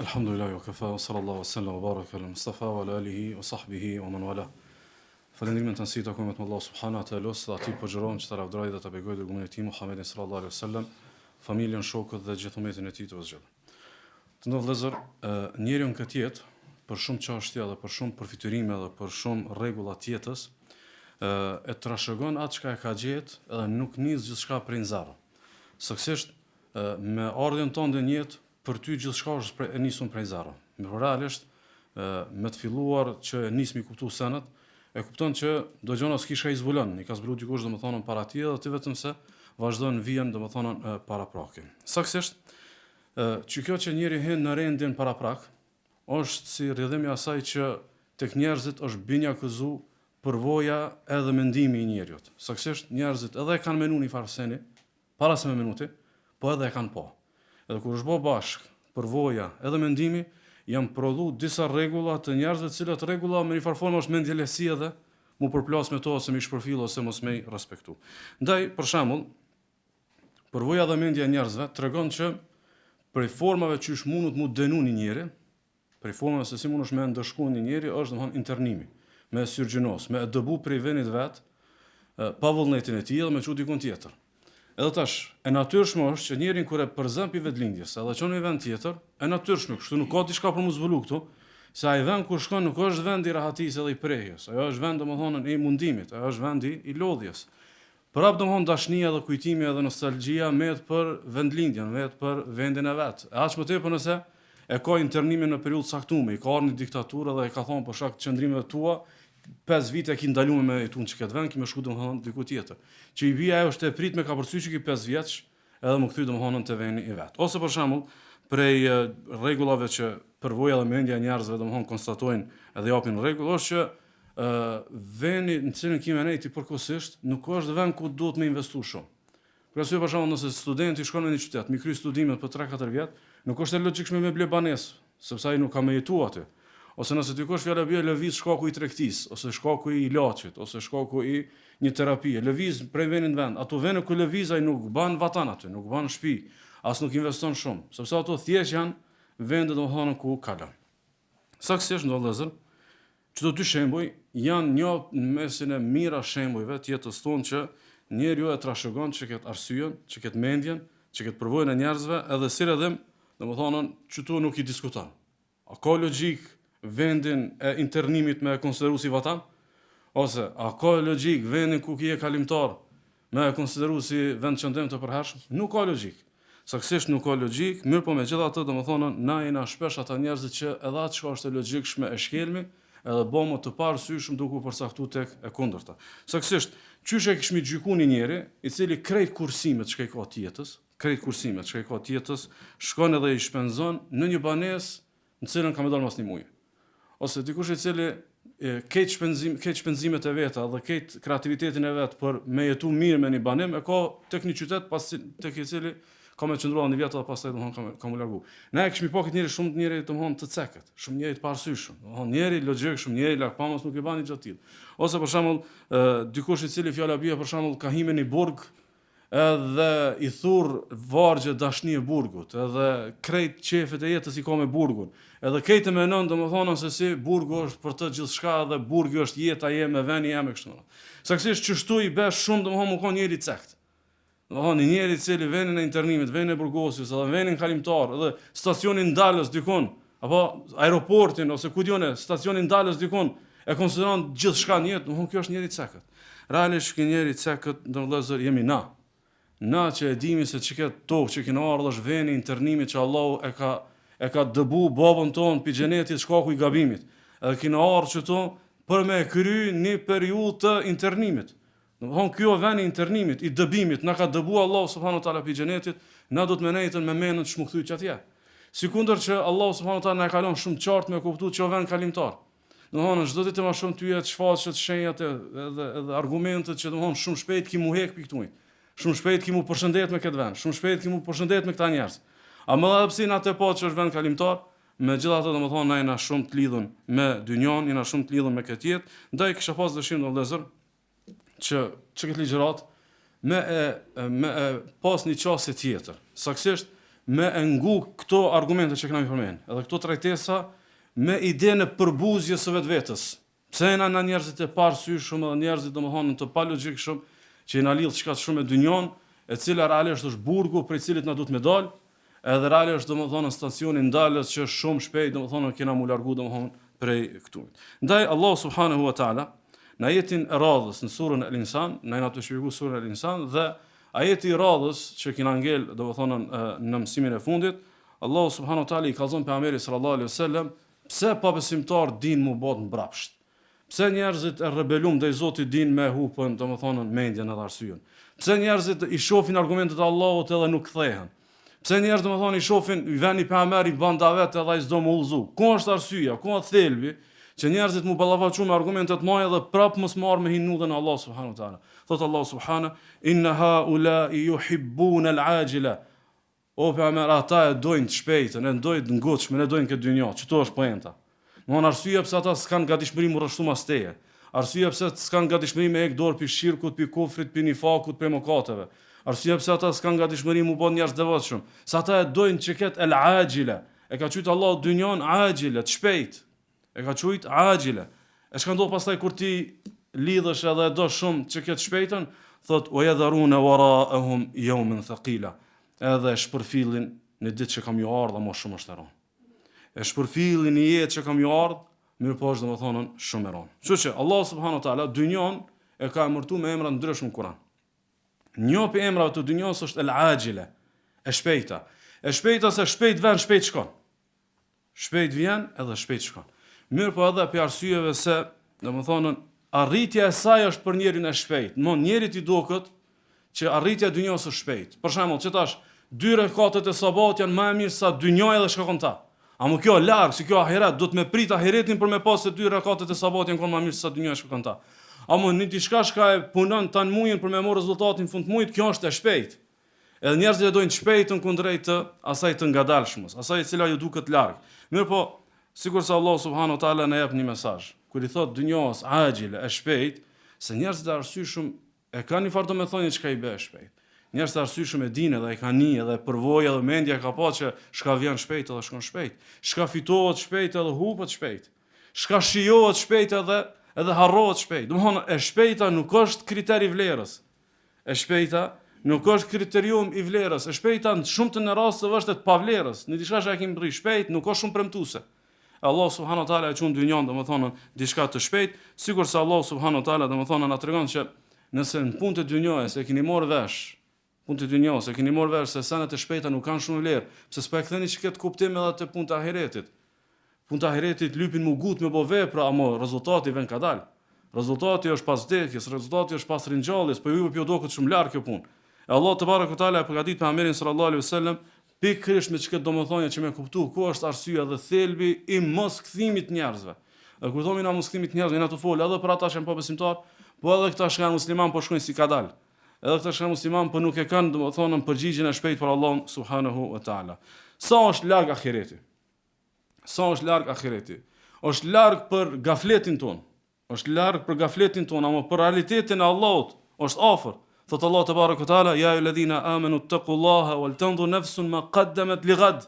Elhamdulillahi wa kafa wa sallallahu wa sallam wa baraka ala Mustafa wa ala alihi wa sahbihi wa man wala. Falënderimet në tënësi takojnë vetëm Allahut subhanahu wa taala, dhe atij po agjërojmë që ta lavdërojë dhe ta begojë dërguarin e tij Muhammedin sallallahu alaihi wasallam, familjen, shokët dhe gjithë umetin e tij të zgjedhur. Të nderuar vëllezër, njeriu në këtë jetë për shumë çështje dhe për shumë përfytyrime dhe për shumë rregulla të jetës, e trashëgon atë çka e ka gjetë edhe nuk nis gjithçka prej në zero. Saktësisht, me ardhjen tënde në jetë, për ty gjithçka është prej, e nisun prej zero. Mirëpo realisht, me të filluar që e nis mi kuptu senet, e kupton që do gjona s'ki çka i zbulon, i ka zbulu dikush domethënë para teje dhe ti vetëm se vazhdon vijën domethënë paraprake. Saktësisht, që kjo që njeri hyn në rendin paraprak, është si rrjedhim i asaj që tek njerëzit është binjakëzu përvoja edhe mendimi i njeriut. Saktësisht, njerëzit edhe e kanë menu një farë seni, para se me menu ti, po edhe e kanë pa. Edhe kur është bo bashkë përvoja edhe mendimi, janë prodhu disa rregulla të njerëzve të cilat rregulla me një farë forme është mendjelehtësi edhe mu përplas me to ose me i shpërfill ose mos me i respektu. Ndaj, për shembull, përvoja dhe mendja e njerëzve tregon që prej formave qysh mundet mu dënu një njeri, Prej formave se si mundesh me e ndëshku një njeri është domthon internimi, me e syrgjynos, me e dëbu prej vendit vet, pa vullnetin e tij edhe me çu dikun tjetër. Edhe tash, e natyrshme është që njerin kur e përzen pi vendlindjes, edhe çon në një vend tjetër, e natyrshme, kështu nuk ka diçka për mu zbulu këtu, se ai vend ku shkon nuk është vend i rahatisë edhe i prehjes, ajo është vend domethënë i mundimit, ajo është vend i lodhjes. Prapë domthon dashnia dhe kujtimi edhe nostalgjia met për vendlindjen, met për vendin e vet. E aq më tepër nëse e ka internimin në periudhë të caktume, i ka ardhur një diktaturë dhe i ka thonë për shkak të qëndrimeve tua, 5 vite e ki ndaluar me jetu në qëkëtë vend, ki me shku domthon diku tjetër. Që i bie ajo është e prit me kapërcy që ki 5 vjeç, edhe mu kthy domthon te veni i vet. Ose për shembull, prej rregullave që përvoja dhe mendja e njerëzve domthon konstatojnë edhe japin rregull është që ë veni në cilin ki me nejt përkohësisht nuk është vend ku duhet me investu shumë. Për arsye për shembull, nëse studenti shkon në një qytet, mi kry studimet për 3-4 vjet, nuk është e logjikshme me ble banesë, sepse ai nuk ka me jetu aty. Ose nëse dikush fjala bie lëviz shkaku i tregtisë, ose shkaku i ilaçit, ose shkaku i një terapie, lëviz prej vendit në vend. Ato vende ku lëviz ai nuk ban vatan aty, nuk ban shtëpi, as nuk investon shumë, sepse ato thjesht janë vende domethënë ku kalon. Saktësisht vëllezër, qëto dy shembuj janë një në mesin e mijëra shembujve të jetës tonë që njeriu e trashëgon që këtë arsyen, që këtë mendjen, që këtë përvojën e njerëzve edhe si rrjedhim, domethënë qëtu nuk i diskuton. A ka logjikë vendin e internimit me e konsideru si vatan? Ose a ka logjikë vendin ku je kalimtar me e konsideru si vendqëndrim të përhershëm? Nuk ka logjikë. Saktësisht nuk ka logjikë, mirëpo megjithatë, domethënë, na jena shpesh ata njerëzit që edhe atë çka është e logjikshme e shkelmi, edhe bëhemi të paarsyeshëm duke u përcaktu tek e kundërta. Saktësisht, qysh e kishmi gjyku një njeri, i cili krejt kursimet çka i ka të jetës, krejt kursimet çka i ka të jetës, shkon edhe i shpenzon në një banesë në cilën ka me dalë mas një muji. Ose dikush i cili krejt shpenzim, krejt shpenzimet e veta dhe krejt kreativitetin e vet për me jetu mirë me një banim e ka tek një qytet pas tek i cili ka me qëndru një vjet dhe pastaj domthon ka me, ka mu largu. Na e kishmi pa këtë njeri shumë njeri domthon të cekët, shumë njeri të paarsyeshëm, domthon njeri logjik, shumë njeri largpamës nuk e bën një gjë të tillë. Ose për shembull, dikush i cili fjala bie për shembull ka hi me një burg edhe i thur vargje dashni e burgut, edhe krejt qefet e jetës i ka me burgun, edhe krejt e menon domethonë se si burgu është për të gjithçka edhe burgu është jeta jeme, veni jem e kështu me radhë. Saktësisht qështu i be shumë domethonë mu kon njeri i cekt. Domethonë një njeri i cili venin e internimit, venin e burgosjes, edhe venin kalimtar, edhe stacionin ndalës dikun, apo aeroportin ose ku di unë, stacionin ndalës dikun, e konsideron gjithçka në jetë, domethonë kjo është njeri i cekët. Realisht ky njeri i cekët, vëllezër, jemi na. Na që e dimi se që këtë tokë që kena ardhë është veni i internimit që Allahu e ka, e ka dëbu babën tonë pi xhenetit shkaku i gabimit. Edhe kena ardhë qëtu për me e kry një periudhë të internimit. Domethonë, kjo veni i internimit, i dëbimit, na ka dëbu Allahu subhanahu teala pi xhenetit, na do të me nejtën me menën që m'u kthy qatje. Sikundër që Allahu subhanahu teala na e ka lon shumë qartë me kuptu që o vend kalimtar. Domethonë, çdo ditë më shumë ty të shfaqet shenjat edhe edhe argumentet që domethonë shumë shpejt ki mu hek pi këtu. Shumë shpejt ki mu përshëndet me këtë vend, shumë shpejt ki mu përshëndet me këta njerëz. Ama edhe pse na të po që është vend kalimtar, megjithatë domethonë na jena shumë të lidhun me dynjon, jena shumë të lidhun me këtë jetë, ndaj kisha pas dëshirë vëllezër që që këtë ligjëratë me e me e pas një qasje tjetër. Saktësisht me e ngu këto argumente që kena mi përmen, edhe këto trajtesa me idenë e përbuzjes së vetvetes. Pse jena na njerëzit e paarsyeshëm edhe njerëzit domethënë të palogjikshëm që jena lidh kaq shumë me dynjon, e cila realisht është burgu prej cilit na duhet me dal, edhe realisht domethënë stacioni ndalës që shumë shpejt domethënë kena mu largu domethënë prej këtu. Ndaj Allahu subhanahu wa taala në ajetin e radhës në surën El Insan, na jena tu shpjegu surën El Insan dhe ajeti i radhës që kena ngel domethënë në mësimin e fundit, Allahu subhanahu wa taala i kallzon pejgamberit sallallahu alaihi wasallam Pse pabesimtarët dinë mu bo të mbrapsht? Pse njerëzit e rebelum ndaj Zotit dinë me hupën, domethënë mendjen edhe arsyen? Pse njerëzit i shohin argumentet e Allahut edhe nuk kthehen? Pse njerëzit domethënë i shohin i vjen një pejgamber i ban davet edhe ai s'do mu udhëzu? Ku është arsyeja? Ku është thelbi që njerëzit mu ballafaqu me argumente të mëdha dhe prap mos marrë me hi n'udhën e Allahut subhanahu wa taala? Thotë Allahu subhanahu inna haulai yuhibbuna al-ajila O pejgamber ata e dojnë të shpejtën, e dojnë të ngutshmën, e dojnë këtë dynja, qëtu është poenta. Domthon arsyeja pse ata s'kanë gatishmëri mu rreshtu mas teje. Arsyeja pse s'kanë gatishmëri me hek dorë pi shirkut, pi kufrit, pi nifakut, prej mëkateve. Arsyeja pse ata s'kanë gatishmëri mu bo njerëz të devotshëm, se ata e dojnë që këtë el axhile. E ka qujt Allahu dynjan axhile, të shpejtë. E ka qujt axhile. E çka ndodh pastaj kur ti lidhesh edhe e do shumë që këtë shpejtën, thot wa yadharuna wara'ahum yawman thaqila. Edhe e shpërfillin një ditë që ka me ju ardhë, ama shumë është e rëndë. E shpërfillin një jetë që ka me ju ardhë, mirëpo është domethënë shumë e rëndë. Kështu që Allah subhanahu wa taala dynjon e ka emërtu me emra të ndryshëm në Kur'an. Një prej emrave të dynjos është el axhile, e shpejta. E shpejta se shpejt vjen, shpejt shkon. Shpejt vjen edhe shpejt shkon. Mirëpo edhe prej arsyeve se, domethënë, arritja e saj është për njerin e shpejt. Domethënë, njerit i duket që arritja e dynjos është shpejt. Për shembull, që tash dy rekatet e sabahut janë më e mirë sa dynjaja dhe çka ka n'ta. Amo kjo larg, si kjo ahiret, duhet me prit ahiretin për me pa se dy rekatet e sabahut janë kon më mirë se sa dynjaja çka ka n'ta. Amo një diçka çka e punon tan mujin për me marrë rezultatin fund mujit, kjo është e shpejtë. Edhe njerëzit e dojnë të shpejtën kundrejt të asaj të ngadalshmës, asaj e cila ju duket larg. Mirëpo, sikurse Allahu subhanahu wa taala na jep një mesazh, kur i thotë dynjos axhile, e shpejtë, se njerëzit e arsyeshëm e kanë një farë domethënie çka i bie e shpejtë. Njerëzit e arsyeshëm e dinë edhe e kanë ni edhe përvoja edhe mendja ka pa që çka vjen shpejt edhe shkon shpejt. Çka fitohet shpejt edhe hupet shpejt. Çka shijohet shpejt edhe edhe harrohet shpejt. Domthonë e shpejta nuk është kriter i vlerës. E shpejta nuk është kriterium i vlerës. E shpejta në shumtën e rasteve është e të pavlerës. Një diçka që e kemi mrri shpejt nuk është shumë premtuese. E Allah subhanahu wa taala e quan dynjan, domethënë diçka të shpejtë, sikurse Allah subhanahu wa taala domethënë na tregon që nëse në punë të dynjasë e keni marrë vesh, punë të dynjasë e keni marrë vesh se senet e shpejta nuk kanë shumë vlerë, pse s'po e ktheni që këtë kuptim edhe te punët e ahiretit? Punët e ahiretit lypin mu gut me bo vepra, amo rezultati vjen kadal. Rezultati është pas vdekjes, rezultati është pas ringjalljes, po juve po ju doket shumë larg kjo punë. E Allah tebareke ve teala e përgatit pejgamberin sallallahu alaihi wasallam pikërisht me qëkëtë domethënie që me kuptu ku është arsyeja dhe thelbi i moskthimit të njerëzve. Dhe kur thomi na moskthimit të njerëzve, jena tu fol edhe për ata që janë pabesimtar, po edhe këta që janë musliman po shkojnë si kadal. Edhe këta që janë musliman po nuk e kanë domethënë përgjigjen e shpejtë për Allahun subhanahu wa taala. Sa është larg ahireti? Sa është larg ahireti? Është larg për gafletin tonë. Është larg për gafletin tonë, ama për realitetin e Allahut është afër. Thot Allah tebareke ve teala, ja ejjuhelledhina amenu tekullaha wal tendur nefsun ma kaddemet li gad.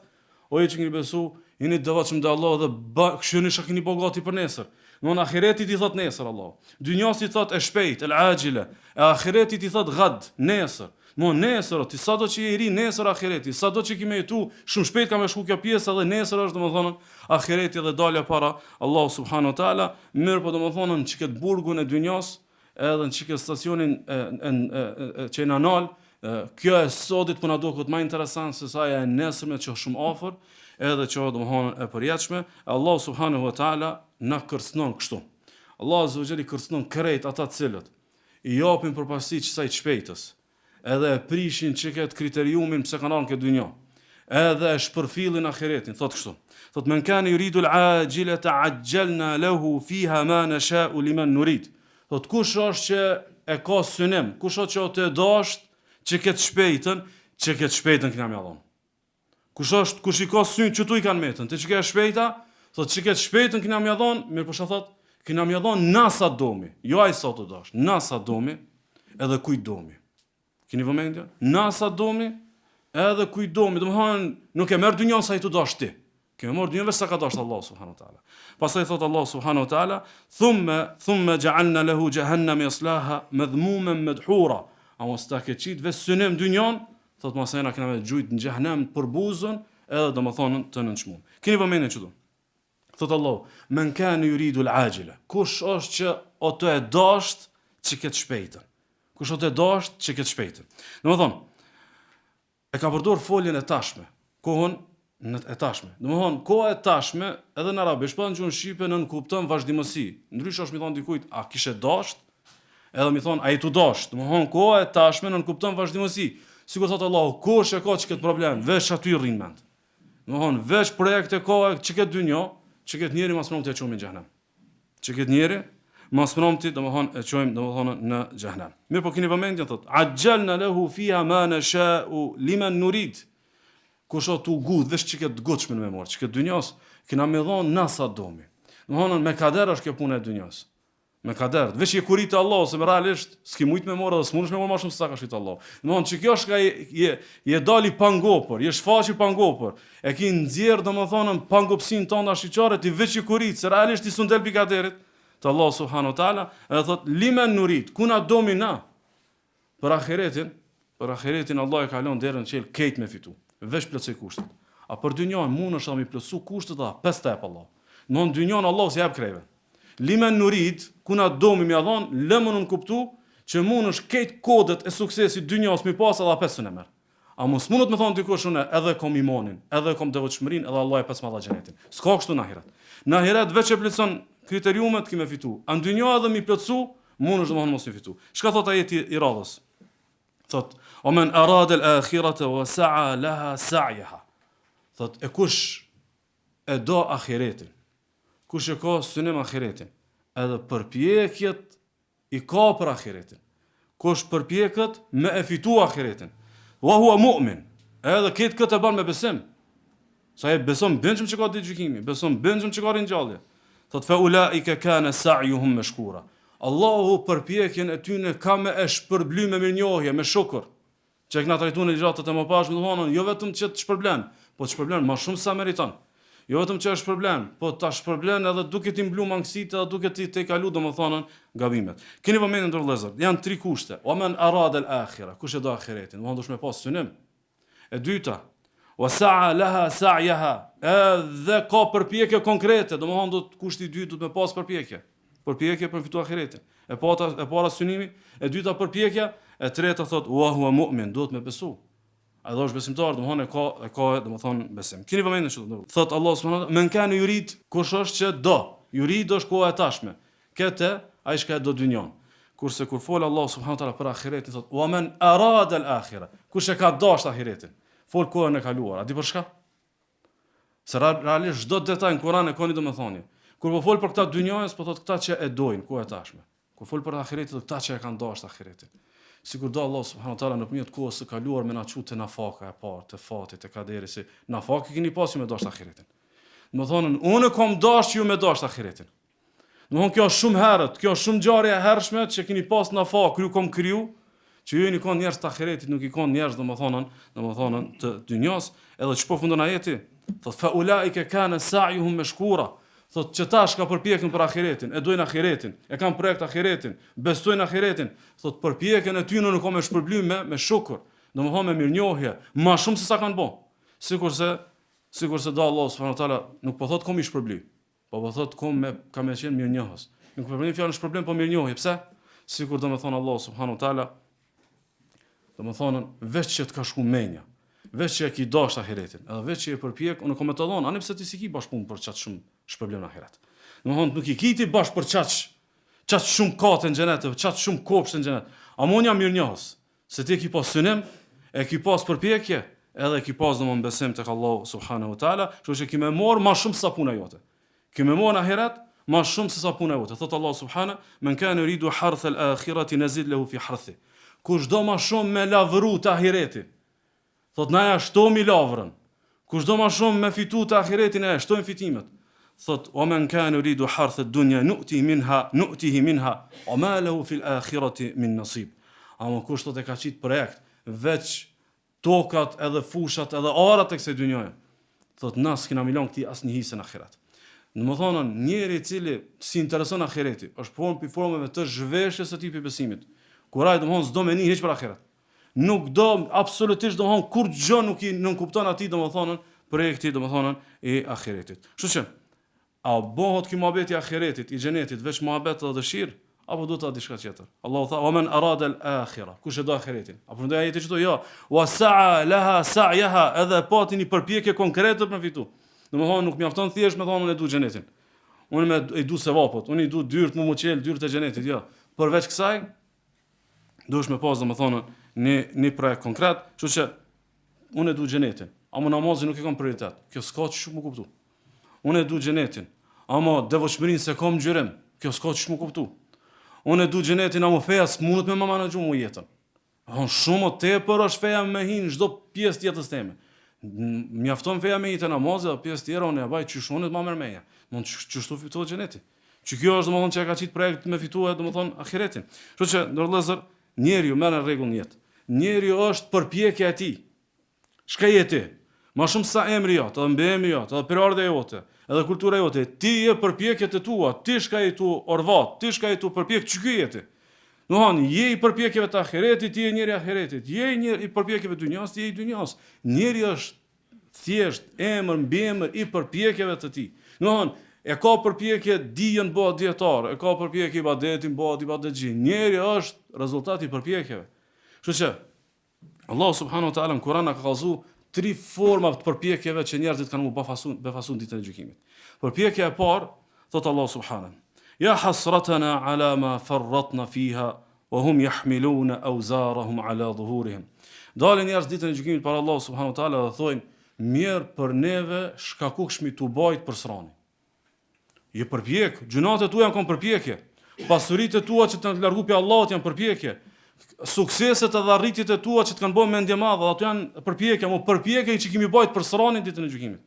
O ju që keni besu, jeni të devotshëm ndaj Allahut dhe ba, kqyrni çka keni bo gati për nesër. Domthon ahiretit i thot nesër Allahu. Dynjas i thot e shpejt, el axhile. E ahiretit i thot gad, nesër. Mo nesër, ti sado që je i ri, nesër ahireti, sado që ki me jetu, shumë shpejt ka me shku kjo pjesë edhe nesër është domethënë ahireti dhe dalja para Allahu subhanahu wa taala, mirëpo domethënë në qëkëtë burgun e dynjas, edhe në qëkëtë stacionin e, e, e, e, që jena nal, kjo e sodit po na duket më interesant se sa e nesërme që është shumë afër, edhe që është domethënë e përjetshme, e Allahu subhanahu wa taala na kërcënon kështu. Allahu azza wa jall i kërcënon krejt ata të cilët i japin përparësi qësaj të shpejtës, edhe e prishin qëkëtë kriteriumin pse kanë ardhur në këtë dynja, edhe e shpërfillin ahiretin, thotë kështu. Thotë men kana yuridu al-ajilata ajjalna lahu fiha ma nasha'u liman nurid. Thotë kush është që e ka synim, kush është që o tu e dasht qëkëtë shpejtën, qëkëtë shpejtën kena me ia dhon. Kush është, kush i ka synë qëtu i kanë metën, te qëkjo e shpejta, thot qëkëtë shpejtën kena me ia dhon, mirëpo çka thot, kena me ia dhon na sa domi, jo ai sa të dash, na sa domi, edhe kujt domi. Kini vëmendje? Na sa domi, Edhe kujt domi, domethonë, nuk e merr dynjan sa je tu dasht ti. Ke me marr dynjan veç sa ka dasht Allahu subhanahu wa taala. Pastaj thot Allahu subhanahu wa taala, "Thumma thumma ja'alna lahu jahannam yaslaha madhmuman madhura." A mos ta ke qit veç synim dynjan, thot masena kena me gjujt në xhehenem përbuzun, edhe domethonë të nënçmum. Keni vëmendjen qëtu. Thot Allahu, "Men kana yuridu al-ajila." Kush është që o tu e dasht qëkët shpejtën? Kush o tu e dasht qëkët shpejtën? Domethonë, e ka përdor foljen e tashme, kohën në e tashme. Domethonë, koha e tashme, edhe në arabisht, po edhe në gjuhën shqipe, nënkupton vazhdimësi. Ndryshe është mi thonë dikujt, a kishe dasht? Edhe mi thonë, a je tu dasht? Domethonë, koha e tashme nënkupton vazhdimësi. Sikur thotë Allahu, kush e ka qëkët problem, veç aty rrin mend. Domethonë, veç projekt e ka qëkët dynjo, qëkët njeri mas mramti e çojmë në xhehnem. Qëkët njeri, mas mramti, domethonë, e çojmë, domethonë, në xhehnem. Mirëpo kini vëmendjen, thot, axhelna lehu fiha ma neshau limen nurid. Kush o tu gut, veç qëkët të gutshme me marrë, qëkët dynjas, kena me dhonë na sa domi. Domethonë, me kader është kjo puna e dynjas. Me kader, veç je kurit te Allahu, se realisht s'ki mujt me marrë dhe s'mundesh me marrë ma shumë se sa ka shkruajt Allahu. Domethonë që kjo shka je, je, je dal i pangopur, je shfaq i pangopur, e ki nxjerr domethënë pangopësinë tënde ashiqare, ti veç je kurit, se realisht ti s'un del pi kaderit të Allahu subhanahu wa taala, edhe thot limen nurid, ku na domi na. Për ahiretin, për ahiretin Allah e ka lënë derën çel kejt me fitu. Veç plotësoj kushtet. A për dynjan mundesh edhe mi plotësu kushtet dhe apet s'ta jep Allah. Domthon dynjan Allah s'ja jep krejve. Limen nurid, ku na domi me ja dhon, lë me nënkuptu që mundesh kejt kodet e suksesit dynjas mi pas edhe apet s'un e merr. A mos mundet me thonë dikush unë edhe kom imanin, edhe kom devotshmërinë, edhe Allahu apet s'ma dha xhenetin. S'ka kështu në ahiret. Në ahiret veç e plotëson kriteriumet ki me fitu. A në dynja edhe mi plotësu, mundesh domethënë mos mi fitu. Çka thot ajeti i radhës? Thot, "Wa men arada al-akhirata wa sa'a laha sa'yaha." Thot, e kush e do ahiretin? Kush e ka synim ahiretin? Edhe përpjekjet I ka për ahiretin. Kush përpjeket me e fitu ahiretin. Wa huwa mu'min. Edhe këtë këtë e ban me besim. Se ai beson bindshëm që ka ditë gjykimi, beson bindshëm që ka ringjallje. Thot fa ulaika kana sa'yuhum mashkura. Allahu përpjekjen e tyne ka me e shpërbly me mirënjohje, me shukër. Që e kena trajtu në ligjëratat e mëparshme, domethënë, jo vetëm që të shpërblen, po të shpërblen ma shumë sa meriton. Jo vetëm që e shpërblen, po ta shpërblen edhe duke t'i mblu mangësitë edhe duke t'i tejkalu domethënë gabimet. Keni vëmendjen të vëllezër, janë tri kushte. Wa men arada al-akhirah, kush e do ahiretin, domethënë dush me pas synim. E dyta, wa sa'a laha sa'yaha, edhe ka përpjekje konkrete, domethënë do të kushti i dytë duhet me pas përpjekje. Përpjekje për fitu ahiretin. E pata e para synimi, e dyta përpjekja, e treta thot wa huwa mu'min, duhet me besu. Ai do është besimtar, domethënë e ka e ka domethënë besim. Keni vëmendjen çdo do. Thot Allah subhanahu wa taala, men kana yurid, kush është që do? Yurid është koha e tashme. Këtë ai çka e do dynjon. Kurse kur fol Allah subhanahu wa taala për ahiretin thot wa men arada al-akhirah. Kush e ka dashur ahiretin? Fol kohën e kaluar. A di për çka? Se realisht çdo detaj në Kur'an e ka një domethënie. Kur po fol për këta dynjajës, po thot këta që e dojnë, koha e tashme. Kur fol për ahiretin, thot këta që e kanë dashur ahiretin. Sikur do Allah subhanahu wa taala nëpërmjet kohës së kaluar me na çu te nafaka e parë, te fati, te kaderi, se nafaka keni pasur me dashur ahiretin. Domethonë, unë kam dashur ju me dashur ahiretin. Domethonë, kjo është shumë herët, kjo është shumë ngjarje e hershme që keni pas nafakë, kur ju kom kriju, që ju jeni kon njerëz të ahiretit, nuk i kon njerëz, domethonë, domethonë, të dynjas, edhe që po fundon ajeti, thot, fa ulaike kane sa'juhum meshkura, thot, qëta çka përpjeken për ahiretin, e dojnë ahiretin, e kanë projekt ahiretin, besojnë ahiretin, thot, përpjekjen e tyne unë kom me shpërbly me, me shukur, domethonë me mirënjohje, ma shumë se sa kanë bo, sikurse, sikurse do Allah subhanahu wa taala, nuk po thot kom i shpërbly, Po po thot kom me kam me qenë mirënjohës. Nuk po përmend fjalën shpërblim, po mirënjohje. Pse? Sikur do me thonë Allah subhanahu wa taala, do me thonë veç që të ka shku menja, veç që e ki dashtë ahiretin, edhe veç që je përpjek, unë kom me të dhonë, ani pse ti s'i ki bash punë për qaq shumë shpërblim në ahiret. Do me thonë, nuk i ki ti bash për qaq, qaq shumë kate në xhenet, qaq shumë kopshte në xhenet. Ama unë jam mirënjohës, Se ti e ki pas synim, e ki pas përpjekje, edhe e ki pas domethënë besim tek Allahu subhanahu wa taala, kështu që ki me marr ma shumë se sa puna jote. Ki me marr në ahiret ma shumë se sa puna jote. Thot Allahu subhanahu, men kana yuridu harth al-akhirati nazid lahu fi harthi. Kush do ma shumë me lavru te ahireti, Thot na ja shtomi lavrën. Kush do ma shumë me fitu te ahireti na ja shtojmë fitimet. Thot wa men kana yuridu harth ad-dunya nu'ti minha nu'tihi minha wa ma lahu fil akhirati min nasib. Ama kush thot e ka qit projekt veç. tokat edhe fushat edhe arat e kësaj dynjaje. Thotë na s'kena me i lon këtij asnjë hise në ahiret. Domethënë, njeri i cili s'i intereson ahireti, është formë prej formave të zhveshjes së tij prej besimit. Kur ai domethënë s'do me ni hiç për ahiret. Nuk do absolutisht domethënë kurrgjë nuk i nënkupton atij domethënë projekti domethënë i ahiretit. Kështu që A bëhet ky muhabeti i ahiretit, i xhenetit, veç muhabet dhe dëshirë, apo duhet edhe diçka tjetër? Allahu tha: "Wa men arada al-akhira", kush e do ahiretin? A përfundoi ajeti këtu? Jo. Wa sa'a laha sa'yaha, edhe pati një përpjekje konkrete për me fitu. Domethënë nuk mjafton thjesht me thonë unë e du xhenetin. Unë me i du sevapet, unë i du dyert mu m'u çel, dyert e xhenetit, jo. Përveç kësaj, duhesh me pas domethënë një një projekt konkret, kështu që unë e du xhenetin, ama namazin nuk e kam prioritet. Kjo s'ka qysh m'u kuptu. Unë e du xhenetin, ama devotshmërinë s'e kam ngjyrim. Kjo s'ka qysh m'u kuptu. Unë e du xhenetin, ama feja s'mundet me ma menaxhu mu jetën. Hon shumë më tepër është feja me hi në çdo pjesë të jetës teme. Mjafton feja me hi te namazi dhe pjesë tjera unë ja baj qysh unë të ma merr menja. Mund qështu fitohet xheneti. Që kjo është domethënë që e ka qitë projekt me fitue domethënë ahiretin. Kështu që ndër vëllezër, njeriu merr në rregull në jetë. Njeriu është përpjekja e tij. Çka je ti? Ma shumë sa emri jot, edhe mbiemri jot, edhe prejardhja jote, edhe kultura jote, ti je përpjekjet e tua, ti çka je tu orvat, ti çka je tu përpjek, qiky je ti? Domethënë, je i përpjekjeve të ahiretit, ti je njeri i ahiretit, je njeri i përpjekjeve të dynjas, ti je i dynjas. Njeri është thjesht emër, mbiemër i përpjekjeve të tij. Domethënë, e ka përpjekje dijen bëhet dijetar, e ka përpjekje ibadetin bëhet ibadetxhi. Njeri është rezultat i përpjekjeve. Kështu që Allahu subhanahu wa taala në Kur'an na ka kallzu tri forma të përpjekjeve që njerëzit kanë mu befasu, befasu në ditën e gjykimit. Përpjekja e parë, thot Allahu subhanahu, ja hasratana ala ma farratna fiha wa hum yahmiluna awzarahum ala dhuhurihim. Dalin njerëz ditën e gjykimit para Allahu subhanahu wa taala dhe thonë, mjerë për neve shka kukshmi tu bajt për s'rani. Je përpjek, gjynahet e tua janë kon përpjekje. Pasuritë e tua që të kanë largu prej Allahut janë përpjekje. Sukseset edhe arritjet e tua që të kanë bërë mendjemadh, ato janë përpjekje, mo përpjekje që kemi bajt për s'rani ditën e gjykimit.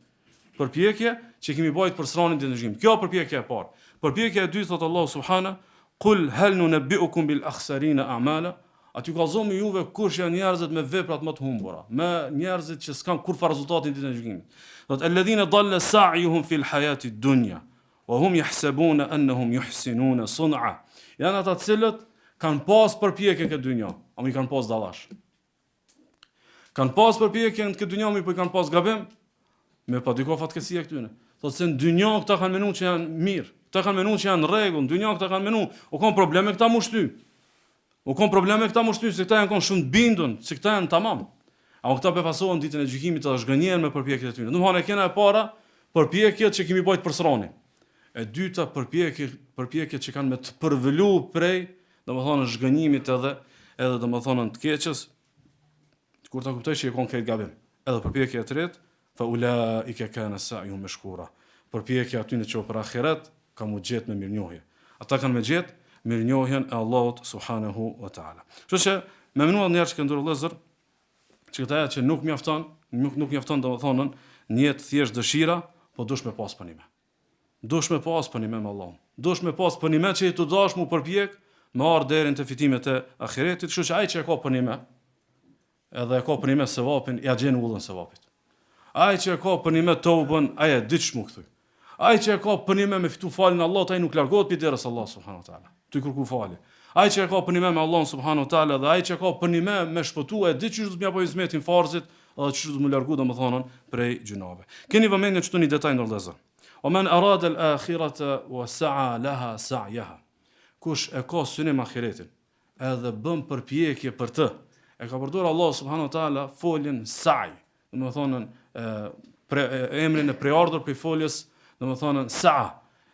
Përpjekje që kemi bajt për s'rani ditën e gjykimit. Kjo përpjekja e parë. Përpjekja e dytë thot Allahu subhana, "Kul hal nunabbiukum bil akhsarina a'mala?" A t'ju kallzojmë juve kush janë njerëzit me veprat më të humbura, me njerëzit që s'kanë kurrfarë rezultati në ditën e gjykimit. Thotë alladhina dalla sa'yuhum fil hayati dunya wa hum yahsabuna annahum yuhsinuna sun'a. Janë ata të cilët kanë pas përpjekje këtë dynja, ama i kanë pas dallash. Kanë pas përpjekje në këtë dynja, mirëpo i kanë pas gabim. Mirëpo di ku fatkeqësia e këtyne. Thotë se në dynja këta kanë menu që janë mirë, këta kanë menu që janë në rregull, në dynja këta kanë menu, u kon problem me këta m'u shty. U kon problem me këta m'u shty, se këta janë kon shumë të bindun, se këta janë tamam. Ama këta befasohen ditën e gjykimit të zhgënjehen me përpjekjet e tyre. Domthonë e kena e para përpjekjet që kemi bajt për s'rani. E dyta përpjekjet, përpjekjet që kanë me të përvëlu prej Domethënë zhgënjimit edhe edhe domethënë të keqes kur ta kuptoj që e kon krejt gabim. Edhe përpjekja e tretë, fa ulaika kana sa'yuhum mashkura. Përpjekja atyne që për ahiret ka mu gjetë me mirënjohje. Ata kanë me gjetë mirënjohjen e Allahut subhanahu wa taala. Kështu që me menua njerëz të nderuar vëllezër, që këta që nuk mjafton, nuk nuk mjafton domethënë në jetë thjesht dëshira, po dush me pas përnime. Dush me pas përnime me Allahun. Dush me pas përnime që je tu dash mu përpjek me ardh deri te fitimet e ahiretit, kështu që ai që e ka përnime, edhe e ka përnime sevapin, ja gjen udhën sevapit. Ai që e ka përnime tobën, ai e di qysh mu kthy. Ai që e ka përnime me fitu faljen e Allahut, ai nuk largohet prej derës Allahut subhanahu wa taala. Tu kërku falje. Ai që e ka përnime me Allahun subhanahu wa taala dhe ai që e ka përnime me shpëtu e di qysh do të m'ia bo hizmetin farzit, edhe qysh do të m'u largu domethënë prej gjynave. Keni vëmendje këtu një detaj vëllezër. Wa men arada al-akhirata wa sa'a laha sa'yaha. Kush e ka synim ahiretin, edhe bën përpjekje për të. E ka përdorur Allah subhanahu wa taala foljen sa'i, domethënë pre, emrin e prejardhur prej foljes, domethënë sa'a.